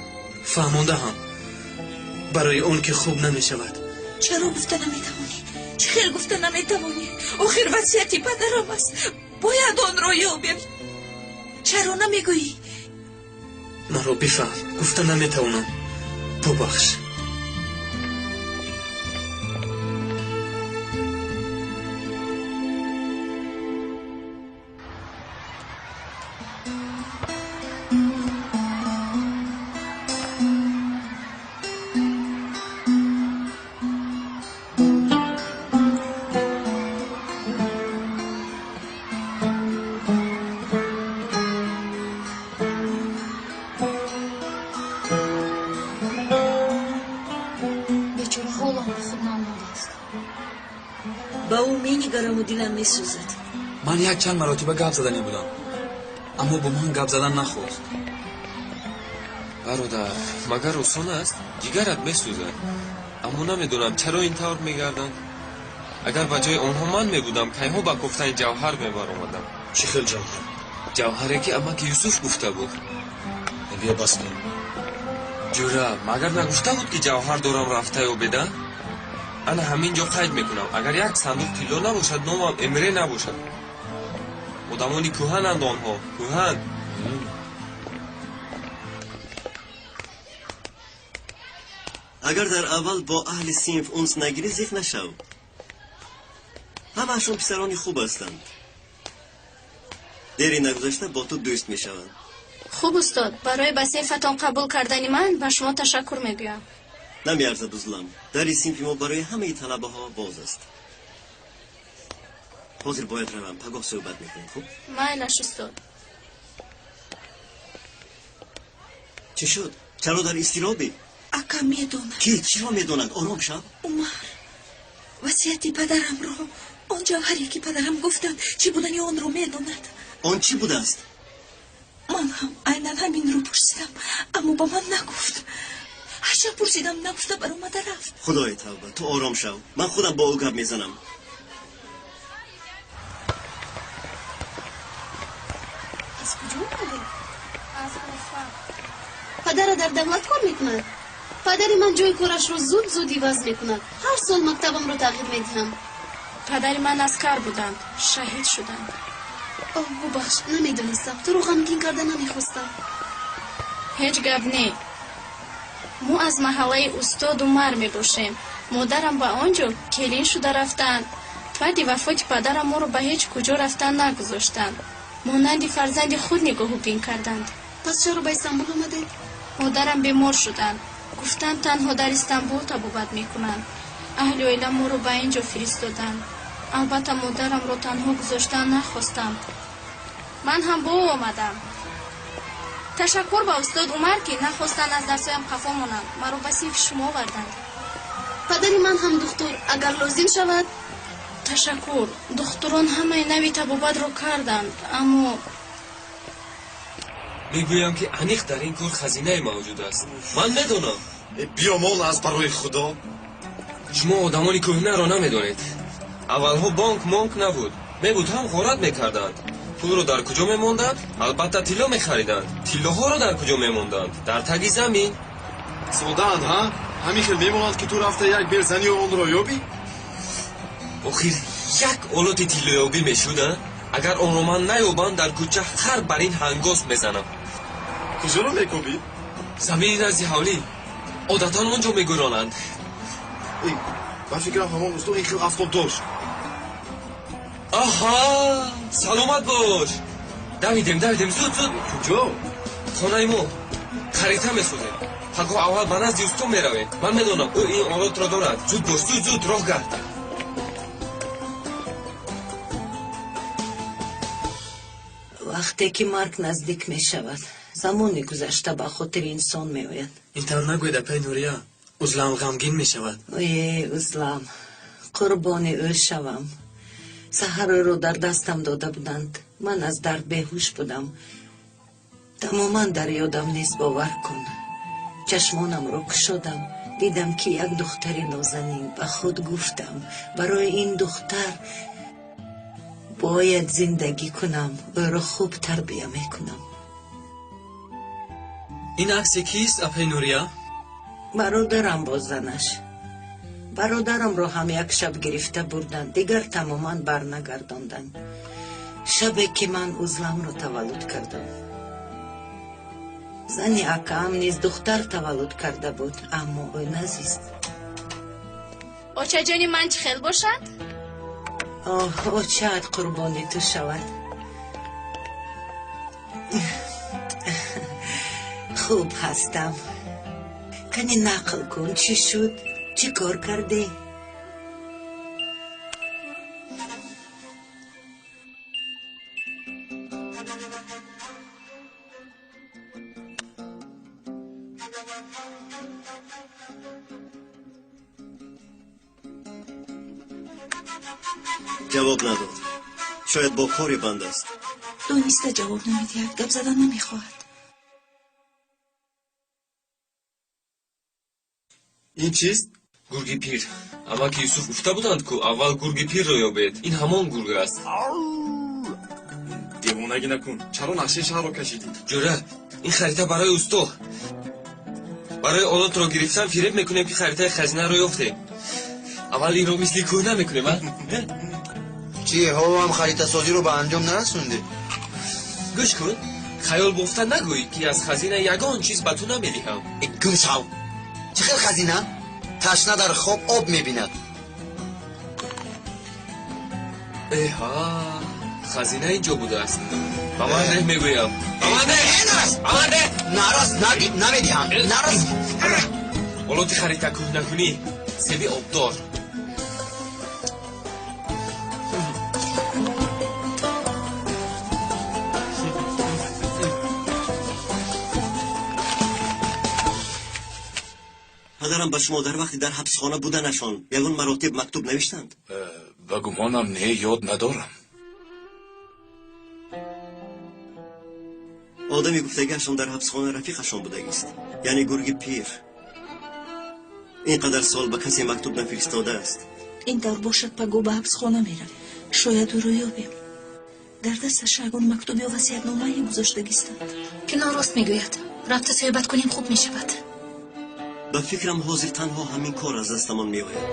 Фаҳмондаам, барои он ки хуб намешавад. Чаро гуфта наметавонӣ? Чӣ хел гуфта наметавонӣ? Охир васияти падарам аст, бояд онро ёбем. Чаро намегӯӣ? Маро бифаҳм, гуфта наметавонам, бубахш. Бечора ҳоло ҳам ба худ наомадааст. Ба ӯ менигараму дилам месӯзад. Ман якчанд маротиба гап заданӣ будам, аммо бо ман гап задан нахост. Бародар, магар осон аст? Ҷигарат месӯзад, аммо намедонам чаро ин тавр мегарданд. Агар ба ҷои онҳо ман мебудам, кайҳо ба кофтани ҷавҳар мебаромадам. Чӣ хел ҷавҳар? Ҷавҳаре, ки амаки Юсуф гуфта буд. Бия, бас кун. Ҷура, магар нагуфта буд, ки ҷавҳар дорам, рафта ёбеда? Ана ҳамин ҷо қайд мекунам: агар як сандуқ тилло набошад, номам Эмре набошад. Одамони кӯҳананд онҳо, кӯҳан. Агар дар аввал бо аҳли синф унс нагирӣ, зиқ нашав. Ҳамаашон писарони хуб ҳастанд. Дери нагузашта бо ту дӯст мешаванд. Хуб, устод, барои ба синфатон қабул кардани ман ба шумо ташаккур мегӯям. Намеарзад, Узлам. Дари синфи мо барои ҳамаи талабаҳо боз аст. Ҳозир бояд равам, пагоҳ суҳбат мекунем, хуб? Майлаш, устод. Чӣ шуд? Чаро дар изтиробӣ? Ака медонад. Ки? Чиро медонад? Ором шав. Умар, васияти падарамро, он ҷавҳаре ки падарам гуфтанд, чӣ будани онро медонад. Он чӣ будааст? Ман ҳам айнан ҳаминро пурсидам, аммо ба ман нагуфт. Ҳарчанд пурсидам, нагуфта баромада рафт. Худои тавба, ту ором шав. Ман худам бо ӯ гап мезанам. Аз куҷо омадед? Аз Урфа. Падара дар давлат кор мекунад? Падари ман ҷои корашро зуд-зуд иваз мекунад. Ҳар сол мактабамро тағйир медиҳам. Падари ман аскар буданд, шаҳид шуданд. Оҳ, бубахш, намедонистам. Туро ғамгин карда намехостам. Ҳеҷ гап не. Мо аз маҳаллаи устод Умар мебошем. Модарам ба он ҷо келин шуда рафтанд. Баъди вафоти падарам моро ба ҳеҷ куҷо рафтан нагузоштанд. Монанди фарзанди худ нигоҳубин карданд. Пас чаро ба Истанбул омадед? Модарам бемор шуданд. Гуфтанд, танҳо дар Истанбул табобат мекунанд. Аҳли оила моро ба ин ҷо фиристоданд. Албатта, модарамро танҳо гузоштан нахостам. Ман ҳам бо ӯ омадам. Ташаккур ба устод Умар, ки нахостанд аз дарсоям қафо монам. Маро ба синфи шумо оварданд. Падари ман ҳам духтур, агар лозим шавад. Ташаккур. Духтурон ҳамаи нави табобатро карданд, аммо мегӯям, ки аниқ дар ин кор хазинае мавҷуд аст. Ман медонам. Биёмон аз барои Худо. Шумо одамони кӯҳнаро намедонед. Аввалҳо бонк монк набуд. Мебуд ҳам, ғорат мекарданд. Пулро дар куҷо мемонданд? Албатта, тилло мехариданд. Тиллоҳоро дар куҷо мемонданд? Дар таги замин. Содаанд, ҳа? Ҳамин хел мемонад, ки ту рафта як берзанию онро ёбӣ? Охир як олоти тиллоёбӣ мешуд, а? Агар онро ман наёбам, дар кӯча хар бар ин ҳангост мезанам. Куҷоро мекобӣ? Замини назди ҳавлӣ. Одатан он ҷо мегӯронанд. Ба фикрам, ҳамон усто ин хел асбоб дошт. Аҳа, саломат бош. Давидем, давидем, зуд, зуд. Куҷо? Хонаи мо. Харита месозем. Пагоҳ аввал ба назди усто меравем. Ман медонам, ӯ ин олотро дорад. Зуд бош, зуд, зуд, роҳ гард. Вақте ки марг наздик мешавад, замони гузашта ба хотири инсон меояд. Ин тавр нагӯед, апаи Нурия, Узлам ғамгин мешавад. Э, Узлам, қурбони ӯ шавам. Саҳар ӯро дар дастам дода буданд. Ман аз дард беҳуш будам. Тамоман дар ёдам нест, бовар кун. Чашмонамро кушодам, дидам, ки як духтари нозанин. Ба худ гуфтам, барои ин духтар бояд зиндагӣ кунам, ӯро хуб тарбия мекунам. Ин акси кист, апаи Нурия? Бародарам бо занаш. Бародарамро ҳам як шаб гирифта бурданд, дигар тамоман барнагардонданд. Шабе ки ман Узламро таваллуд кардам. Зани акаам низ духтар таваллуд карда буд, аммо ӯ назист. Очаҷони ман чӣ хел бошад? Оҳ, очаат қурбони ту шавад. Хуб ҳастам. Кани нақл кун, чӣ шуд? Чӣ кор кардӣ? Ҷавоб надод. Шояд бо кори банд аст. Дониста ҷавоб намедиҳад, гап задан намехоҳад. Ин чист? Гурги пир. Амаки Юсуф гуфта буданд, ку аввал гурги пирро ёбед. Ин ҳамон гург аст. Девонагӣ накун. Чаро нақшаи шаҳрро кашидӣ? Ҷӯра, ин харита барои усто. Барои олотро гирифтан фиреб мекунем, ки харитаи хазинаро ёфтем. Аввал инро мисли кӯҳна мекунем, а? Чӣ, ҳоло ҳам харитасозиро ба анҷом нарасондӣ? Гӯш кун, хаёл бофта нагӯй, ки аз хазина ягон чиз ба ту намедиҳам. Гум шав! Чӣ хел хазина? Ташна дар хоб об мебинад. Эҳа, хазина ин ҷо будааст. Ба ман деҳ, мегӯям. Ба ман деҳ! Ба ман деҳ! Нарас, намедиҳам. Нарас. Олоти харита кӯҳнакунӣ, себи обдор. Падарам ба шумо дар вақти дар ҳабсхона буданашон ягон маротиб мактуб навиштанд? Ба гумонам не, ёд надорам. Одами гуфтагиашон дар ҳабсхона рафиқашон будагист, яъне гурги пир. Ин қадар сол ба касе мактуб нафиристодааст. Ин тавр бошад, паго ба ҳабсхона меравем, шояд ӯро ёбем. Дар дасташ ягон мактуб ё васиятномае гузоштагистанд. Кино рост мегӯяд, рафта суҳбат кунем, хуб мешавад. Ба фикрам, ҳозир танҳо ҳамин кор аз дастамон меояд.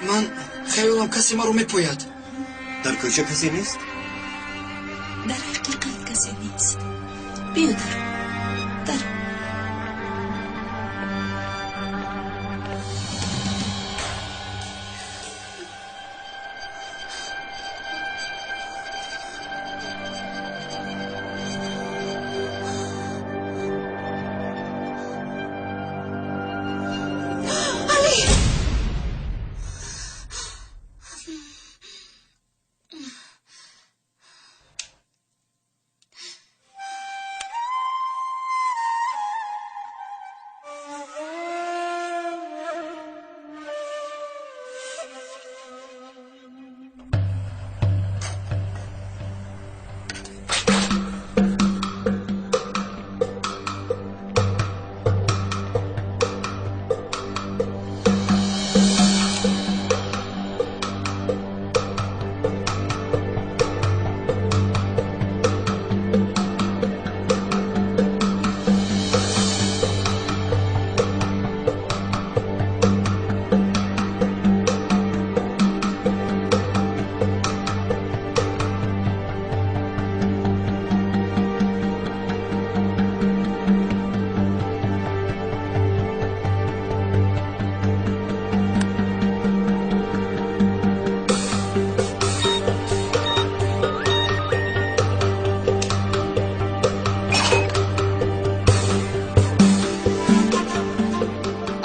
Ман хаёлам касе маро мепояд. Дар кӯча касе нест? Дар ҳақиқат касе нест. Биё, дар дар.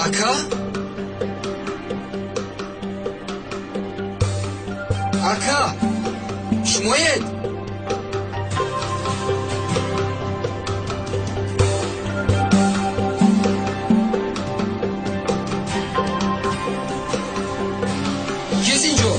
Ака? Ака? Шумоед? Кист инҷо?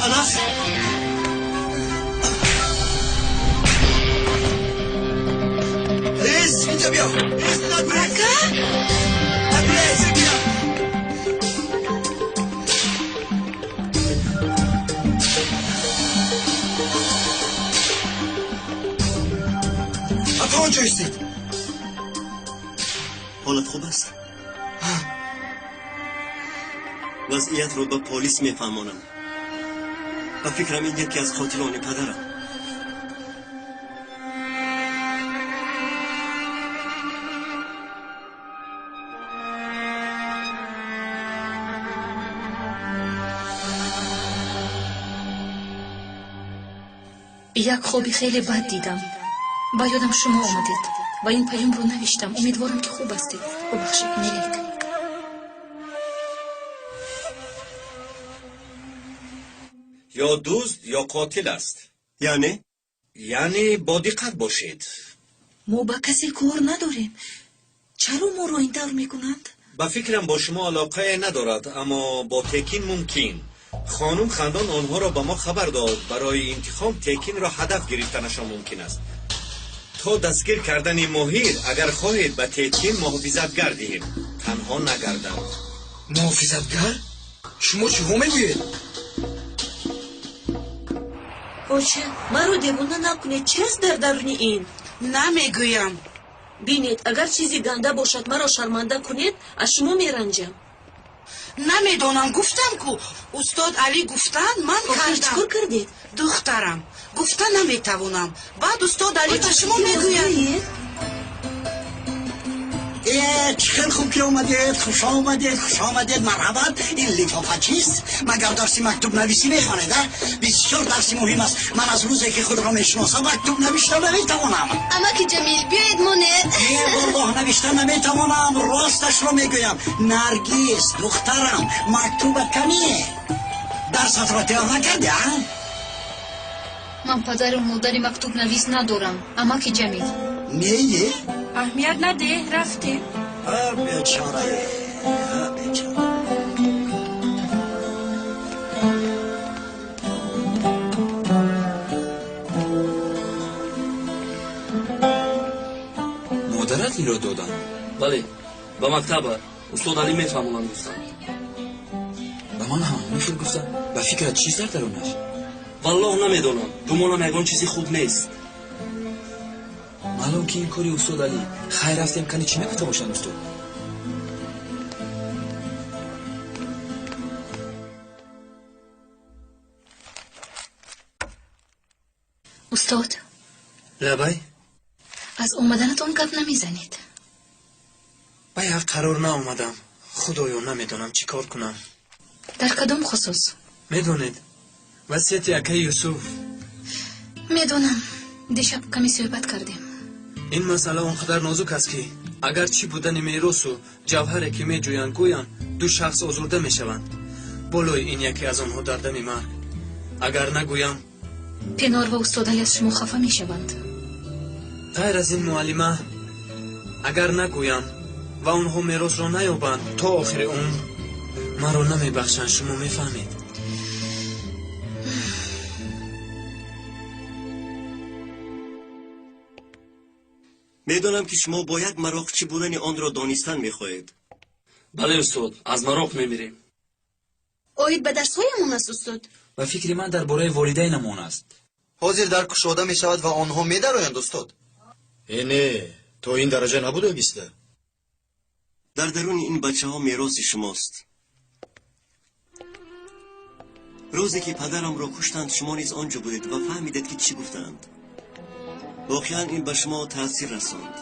Анас! Ҳез, инҷа биё! Ҳез, нагурез! Ака? Нагурез, биё! Ака, он ҷо истед. Ҳолат хуб аст? Вазъиятро ба полис мефаҳмонам. Ба фикрам, ин яке аз қотилони падарам. Як хоби хеле бад дидам. Ба ёдам шумо омадед ва ин паёмро навиштам. Умедворам, ки хуб ҳастед. Бубахшед, Мелек. Ё дузд, ё қотил аст. Яъне? Яъне бо диққат бошед. Мо ба касе кор надорем. Чаро моро ин тавр мекунанд? Ба фикрам бо шумо алоқае надорад, аммо бо Текин мумкин. Хонум Хандон онҳоро ба мо хабар дод. Барои интиқом Текинро ҳадаф гирифтанашон мумкин аст. То дастгир кардани Моҳир, агар хоҳед, ба Текин муҳофизатгар диҳем. Танҳо нагарданд. Муҳофизатгар? Шумо чиҳо мегӯед? Оча, маро девона накунед. Чист дар даруни ин? Намегӯям. Бинед, агар чизи ганда бошад, маро шарманда кунед, аз шумо меранҷам. Намедонам, гуфтам ку. Устод Алӣ гуфтанд, ман кардам. Чӣ кор кардед? Духтарам, гуфта наметавонам. Баъд устод Алӣ ба шумо мегӯяд. Э, чӣ хел хуб ки омадед! Хуш омадед, хуш омадед, марҳабат. Ин лифофа чист? Магар дарси мактубнависӣ мехонед, а? Бисёр дарси муҳим аст. Ман аз рӯзе ки худро мешиносам, мактуб навишта наметавонам. Амаки Ҷамил, биёед монед. Э, валлоҳ, навишта наметавонам, росташро мегӯям. Наргиз, духтарам, мактубат кани? Дарсатро тайёр накардӣ, а? Ман падару модари мактубнавис надорам, амаки Ҷамил. Не? Аҳамият надеҳ, рафтем. Бечора, бечора. Модарат инро доданд? Бале, ба мактаба. Устод Алӣ мефаҳмонанд, гуфтанд. Ба ман ҳам ҳамин хел гуфтанд. Ба фикрат чиз дар дарунаш? Валлоҳ, намедонам. Гумонам, ягон чизи хуб нест. Маълум ки ин кори устод Алӣ. Хайр, рафтем, кани чӣ мегуфта бошанд устод. Устод. Лабай. Аз омаданатон гап намезанед. Ба як қарор наомадам. Худоё, намедонам чӣ кор кунам. Дар кадом хусус? Медонед, васияти акаи Юсуф. Медонам, дишаб каме суҳбат кардем. Ин масъала он қадар нозук аст, ки агар чӣ будани меросу ҷавҳаре ки меҷӯянд гӯянд, ду шахс озурда мешаванд. Болои ин яке аз онҳо дар дами марг. Агар нагӯям, Пенор ва устод Али аз шумо хафа мешаванд. Ғайр аз ин, муаллима, агар нагӯям ва онҳо меросро наёбанд, то охири умр маро намебахшанд. Шумо мефаҳмед. Медонам, ки шумо бо як мароқ чӣ будани онро донистан мехоҳед. Бале, устод, аз мароқ мемирем. Оид ба дарсҳоямон аст, устод? Ба фикри ман, дар бораи волидайнамон аст. Ҳозир дар кушода мешавад ва онҳо медароянд, устод. Э, не, то ин дараҷа набуда гиста. Дар даруни ин бачаҳо мероси шумост. Рӯзе ки падарамро куштанд, шумо низ он ҷо будед ва фаҳмидед, ки чӣ гуфтаанд. Воқеан ин ба шумо таъсир расонд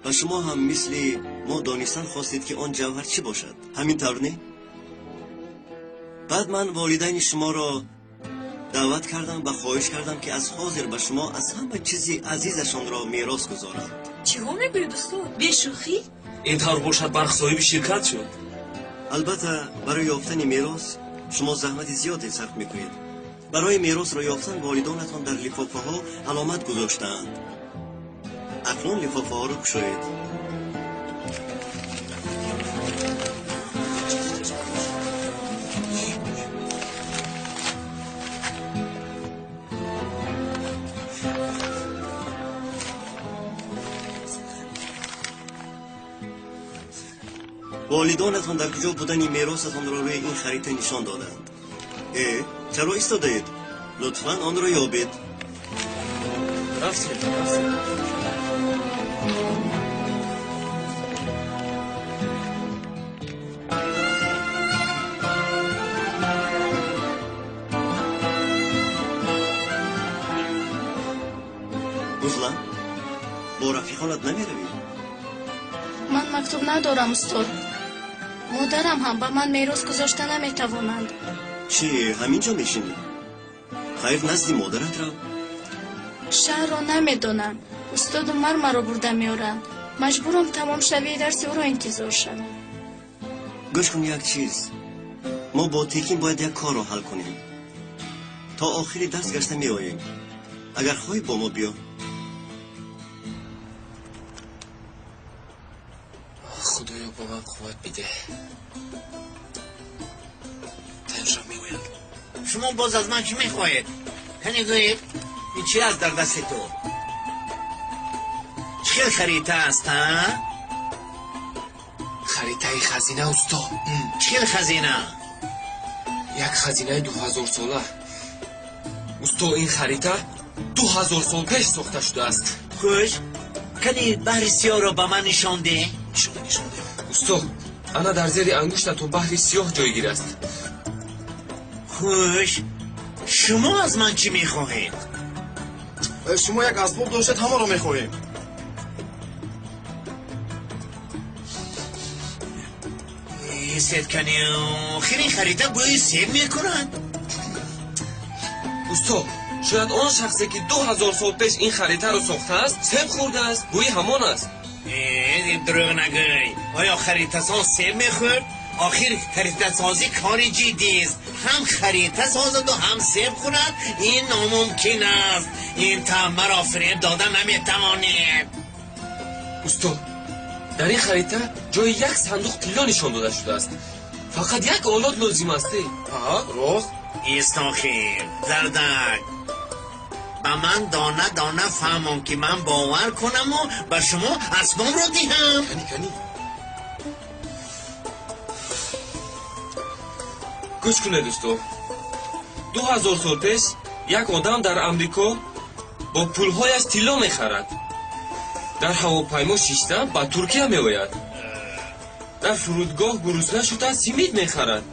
ва шумо ҳам мисли мо донистан хостед, ки он ҷавҳар чӣ бошад. Ҳамин тавр, не? Баъд ман волидайни шуморо даъват кардам ва хоҳиш кардам, ки аз ҳозир ба шумо аз ҳама чизи азизашонро мерос гузоранд. Чиҳо мегӯед, устод? Бешӯхӣ? Ин тавр бошад, барқ соҳиби ширкат шуд. Албатта, барои ёфтани мерос шумо заҳмати зиёде сарф мекунед. Барои меросро ёфтан волидонатон дар лифофаҳо аломат гузоштаанд. Акнун лифофаҳоро кушоед. Волидонатон дар куҷо будани меросатонро рӯи ин харита нишон доданд. Э, чаро истодаед? Лутфан онро ёбед. Рафтем, рафтем. Гузла, бо рафиқонат намеравӣ? Ман мактуб надорам, устод. Модарам ҳам ба ман мерос гузошта наметавонанд. Чӣ, ҳамин ҷо мешинӣ? Хайр, назди модарат рав. Шаҳрро намедонам. Устоду Умар маро бурда меоранд. Маҷбурам тамомшавии дарси ӯро интизор шавам. Гӯш кун, як чиз. Мо бо Текин бояд як корро ҳал кунем. То охири дарс гашта меоем. Агар хоҳӣ бо мо биё. Худоё, ба ман қувват бидеҳ. Тайёршав меояд. Шумо боз аз ман чӣ мехоҳед? Кане гӯед, ин чи аст дар дасти ту? Чӣ хел харита аст, а? Харитаи хазина, усто. Чӣ хел хазина? Як хазинаи 2000-сола. Усто, ин харита 2000 сол пеш сохта шудааст. Хуш, кани баҳри сиёҳро ба ман нишон деҳ. Нишон деҳ. Усто, ана дар зери ангуштатон баҳри сиёҳ ҷойгир аст. Хуш, шумо аз ман чӣ мехоҳед? Шумо як асбоб доштед, ҳамаро мехоҳем. Сед кани, охир ин харита бӯи себ мекунад. Усто, шояд он шахсе ки 2000 сол пеш ин харитаро сохтааст, себ хӯрдааст, бӯи ҳамон аст. Дурӯғ нагӯй. Оё харитасоз себ мехӯрд? Охир харитасозӣ кори ҷиддист. Ҳам харита созаду ҳам себ хӯрад, ин номумкин аст. Ин маро фиреб дода наметавонед. Усто, дар ин харита ҷои як сандуқ тилло нишон дода шудааст. Фақат як олот лозим аст. Рост. Ист охир, зардак. Ба ман дона дона фаҳмон, ки ман бовар кунаму ба шумо асбобро диҳам. Кани, кани. Гӯш кунед, дӯсто. 2000 сол пеш як одам дар Амрико бо пулҳояш тилло мехарад. Дар ҳавопаймо шишта ба Туркия меояд. Дар фурудгоҳ гурусна шуда симид мехарад.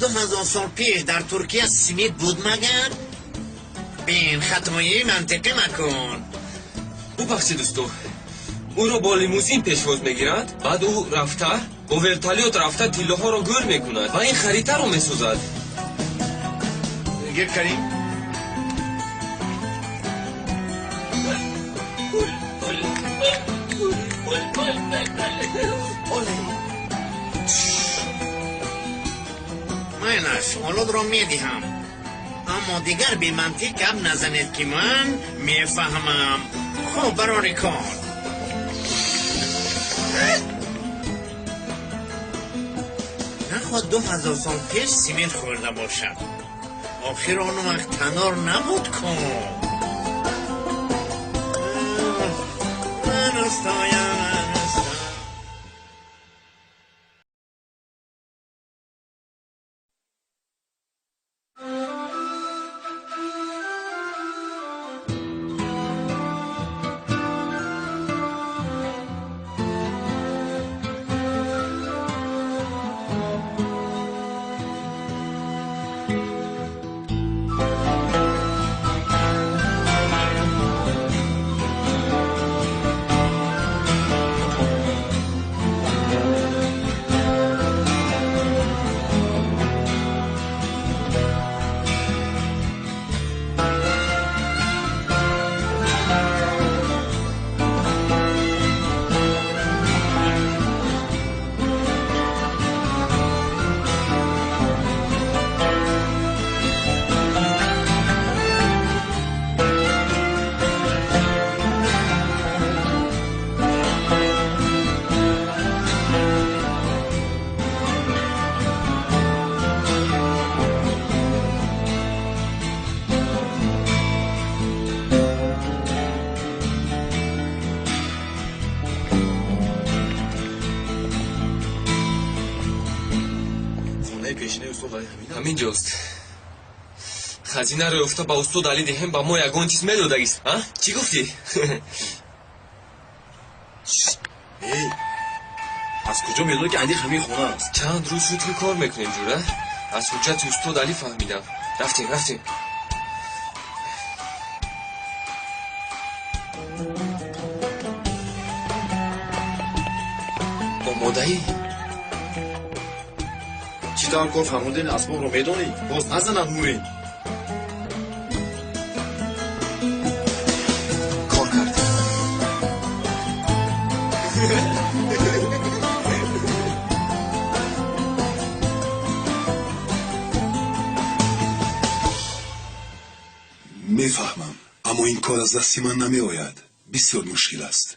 2000 сол пеш дар Туркия симид буд магар? Бин, хатои мантиқӣ макун. Бубахшед, дӯсто. Ӯро бо лимузин пешвоз мегиранд, баъд ӯ рафта бо вертолёт рафта тиллоҳоро гӯр мекунад ва ин харитаро месозад. Гир карим. Майлаш, олодро медиҳам. Аммо дигар бемантиқ гап назанед, ки ман мефаҳмам. Хуб, барори кор. Нахоҳад 2000 сол пеш симент хӯрда бошад. Охир он вақт танор набуд ку. Ман устоям. Ҳамин ҷост. Хазинаро ёфта ба устод Али диҳем, ба мо ягон чиз медодагист. А? Чӣ гуфтӣ? Эй, аз куҷо медонӣ, ки аниқ ҳамин хона аст? Чанд рӯз шуд, ки кор мекунем, ҷура. Аз ҳуҷҷати устод Али фаҳмидам. Рафтем, рафтем. Омодаӣ? Чӣ тавр кор фармудани асбобро медонӣ? Боз назанад мурин. Кор кард. Мефаҳмам, аммо ин кор аз дасти ман намеояд. Бисёр мушкил аст.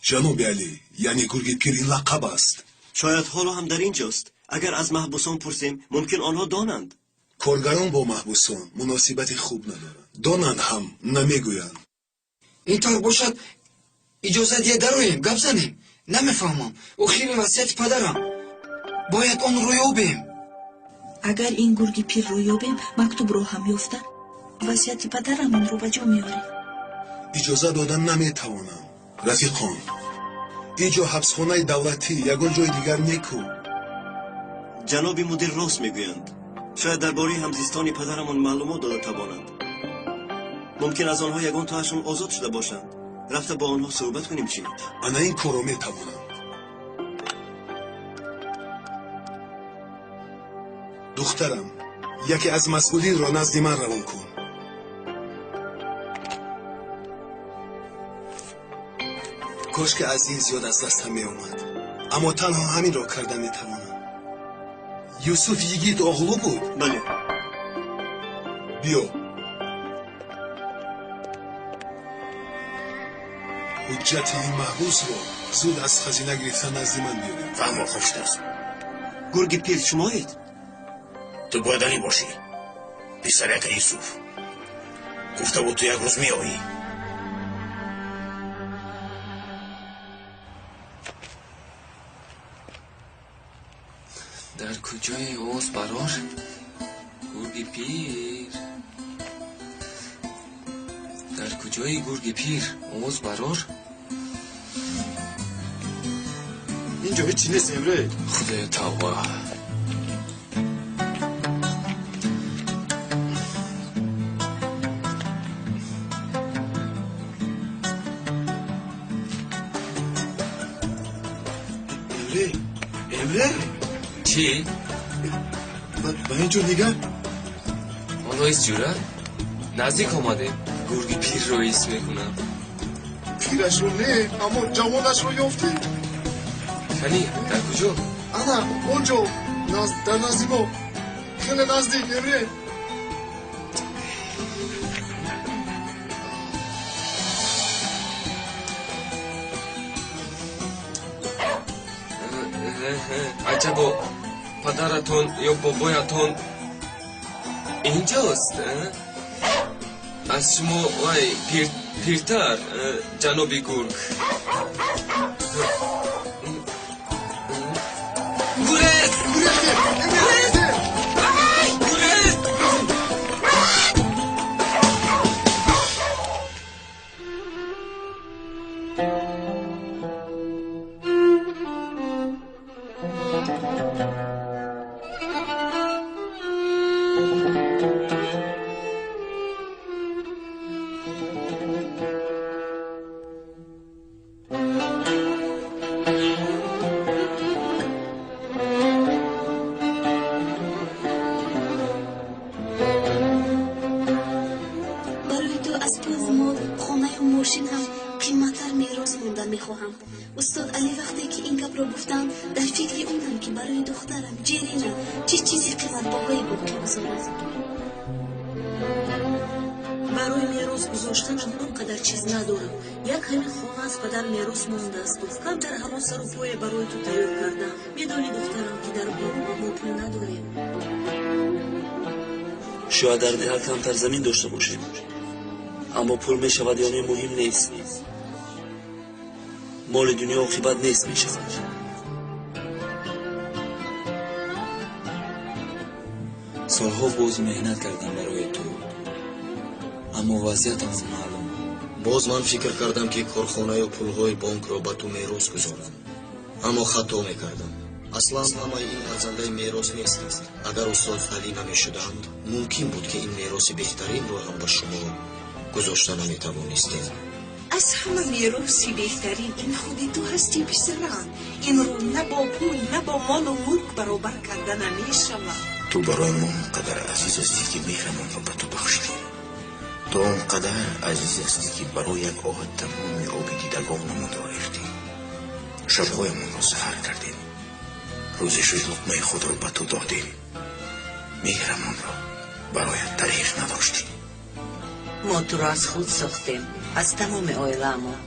Ҷаноби Алӣ, яъне гурги пир ин лақаб аст. Шояд ҳоло ҳам дар ин ҷост. Агар аз маҳбусон пурсем, мумкин онҳо донанд. Коргарон бо маҳбусон муносибати хуб надоранд. Донанд ҳам намегӯянд. Ин тавр бошад, иҷоза диҳед дароем, гап занем. Намефаҳмам. Охири васияти падарам. Бояд онро ёбем. Агар ин гурги пирро ёбем, мактубро ҳам ёфта, васияти падарамонро ба ҷо меорем. Иҷоза додан наметавонам. Рафиқон, ин ҷо ҳабсхонаи давлатӣ, ягон ҷои дигар неку. Ҷаноби мудир рост мегӯянд. Шояд дар бораи ҳамзистони падарамон маълумот дода тавонанд. Мумкин аз онҳо ягон тоашон озод шуда бошанд. Рафта бо онҳо суҳбат кунем чӣ? Ана ин корро метавонам. Духтарам, яке аз масъулинро назди ман равон кун. Кош ки аз ин зиёд аз дастам меомад, аммо танҳо ҳаминро карда метавонам. Юсуф Йигит оғлу буд? Бале. Биё. Ҳуҷҷати ин маҳбусро зуд аз хазина гирифта назди ман биёред. Фаҳмо, хуб шудааст. Гурги пир шумоед? Ту бояд Алӣ бошӣ. Писари ака Юсуф. Гуфта буд ту як рӯз меоӣ. Дар куҷои овоз барор? Гурги пир. Дар куҷои гурги пир овоз барор? Инҷо ҳеҷ чиз нест, Эмре. Худоё, тавба. Эмре, Эмре. Чӣ? Ба ин ҷо нигар. Ҳоло ҳис ҷура? Наздик омадем. Гурги пирро ҳис мекунам. Пирашро не, аммо ҷавонашро ёфтем. Кани, дар куҷо? Ана, он ҷо, дар назди мо. Хеле наздик, Эмре. Аҷабо, падаратон ё бобоятон инҷост? Аз шумо вай пиртар, ҷаноби гург. Гурез! Гурез! Гурез! Барои ту аз пулу мол, хонаю мошин ҳам қиматтар мерос монда мехоҳам. Устод Алӣ вақте ки ин гапро гуфтанд, дар фикри онам ки барои духтарам Ҷерина чӣ чизи қиматбаҳое боқӣ гузорад. Барои мерос гузоштанам он қадар чиз надорам. Як ҳамин хона аз падар мерос мондаасту камтар ҳамон сару пое барои ту тайёр кардам. Медонӣ, духтарам, ки дар бонк мо пул надорем. Шояд дар деҳа камтар замин дошта бошем, аммо пул мешавад ё не муҳим нест. Моли дунё оқибат нест мешавад. Солҳо боз меҳнат кардам барои ту, аммо вазъиятам маълум. Боз ман фикр кардам, ки корхонаю пулҳои бонкро ба ту мерос гузорам, аммо хато мекардам. Аслан ҳамаи ин арзандаи мерос нестанд. Агар устод Алӣ намешуданд, мумкин буд, ки ин мероси беҳтаринро ҳам ба шумо гузошта наметавонистем. Аз ҳама мероси беҳтарин ин худи ту ҳастӣ, писарам. Инро на бо пул, на бо молу мулк баробар карда намешавад. Ту барои мо он қадар азиз ҳастӣ, ки меҳрамонро ба ту бахшидем. Ту он қадар азиз ҳастӣ, ки барои як оҳат тамоми оби дидагонамонро рехтем. Шабҳоямонро саҳар кардем. Рӯзи шуд луқмаи худро ба ту додем. Меҳрамонро бароят дареғ надоштем. Мо туро аз худ сохтем, аз тамоми оилаамон.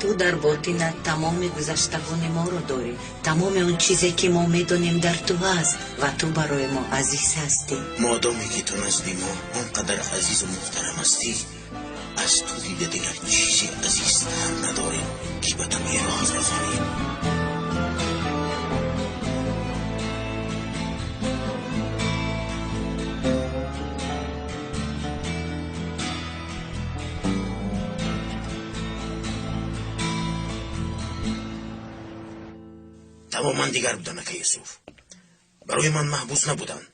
Ту дар ботинат тамоми гузаштагони моро дорӣ. Тамоми он чизе ки мо медонем дар ту ҳаст ва ту барои мо азиз ҳастӣ. Модоме ки ту назди мо он қадар азизу муҳтарам ҳастӣ, аз ту дида дигар чизе азизтар надорем ки ба ту мерос гузорем. Тамоман дигар буданд, ака Юсуф. Барои ман маҳбус набуданд.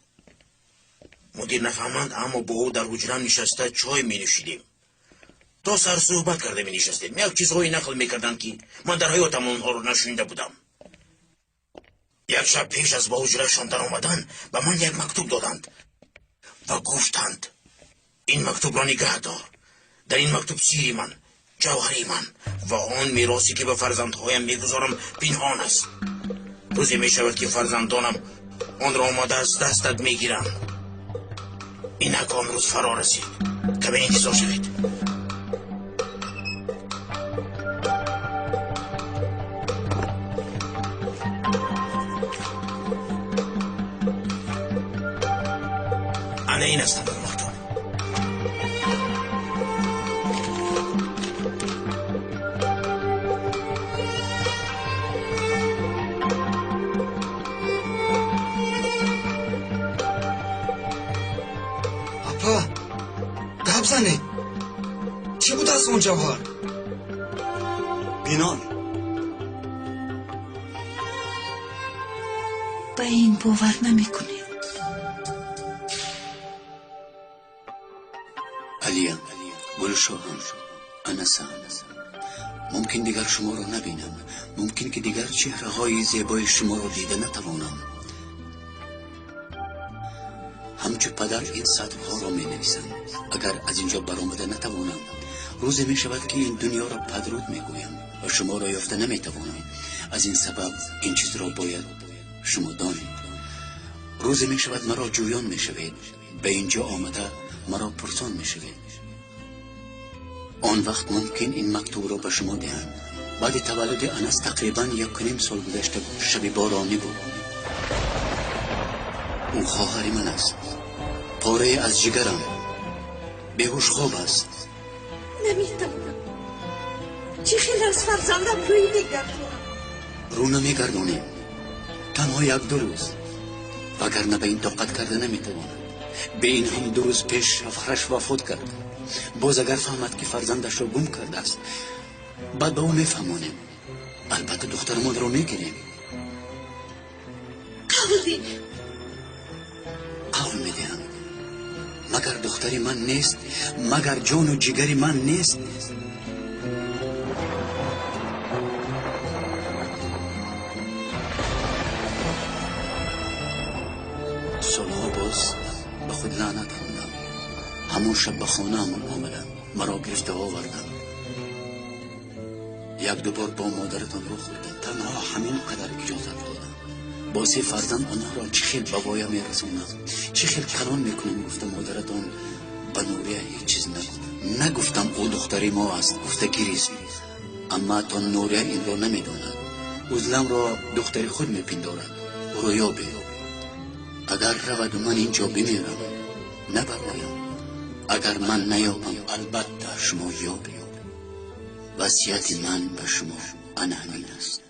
Мудир нафаҳманд, аммо бо ӯ дар ҳуҷрам нишаста чой менӯшидем. То сар суҳбат карда менишастем. Як чизҳое нақл мекарданд, ки ман дар ҳаётам онҳоро нашунида будам. Як шаб пеш аз ба ҳуҷрашон даромадан ба ман як мактуб доданд ва гуфтанд: ин мактубро нигаҳ дор. Дар ин мактуб сири ман, ҷавҳари ман ва он меросе ки ба фарзандҳоям мегузорам пинҳон аст. Рӯзе мешавад ки фарзандонам онро омода аз дастат мегиранд. Инак он рӯз фаро расид. Каме интизор шавед. Ана ин аст он мактуб. Апа, гап занед. Чӣ будааст он ҷавҳар? Бинон. Ба ин бовар намекунед. Алия, Гулшоҳам, Анаса, мумкин дигар шуморо набинам, мумкин ки дигар чеҳраҳои зебои шуморо дида натавонам. Ҳамчу падар ин сатрҳоро менависам. Агар аз инҷо баромада натавонам, рӯзе мешавад ки ин дунёро падруд мегӯям ва шуморо ёфта наметавонам. Аз ин сабаб ин чизро бояд шумо донед. Рӯзе мешавад маро ҷӯён мешавед, ба инҷо омада маро пурсон мешавед. Он вақт мумкин ин мактубро ба шумо диҳанд. Баъди таваллуди Анас тақрибан 1.5 сол гузашта буд. Шаби боронӣ буд. Ӯ хоҳари ман аст, порае аз ҷигарам, беҳуш хоб аст. Наметавонам. Чӣ хел аз фарзандам рӯй мегардонам? Рӯ намегардонем. Танҳо 1-2 рӯз, вагарна ба ин тоқат карда наметавонад. Бе ин ҳам 2 рӯз пеш шавҳараш вафот кард. Боз агар фаҳмад ки фарзандашро гум кардааст, баъд ба ӯ мефаҳмонем. Албатта духтарамонро мегирем. Қавл деҳ. Қавл медиҳам. Магар духтари ман нест? Магар ҷону ҷигари ман нест? Солҳо боз ба худ лаънат хондам. Ҳамон шаб ба хонаамон омадам, маро гирифта овардам. 1-2 бор бо модаратон рӯ хӯрдем. Танҳо ҳамин қадар иҷозат додам. Бо 3 фарзанд онҳоро чӣ хел ба воя мерасонам, чӣ хел калон мекунам, гуфта модаратон ба Нурия ҳеҷ чиз нагуфт. Нагуфтам ӯ духтари мо аст, гуфта гирист. Амма то Нурия инро намедонад. Узламро духтари худ мепиндорад. Ӯро ёбед. Агар раваду ман инҷо бимирам, набароям. Агар ман наёбам, албатта шумо ёбед. Васияти ман ба шумо ана ҳамин аст.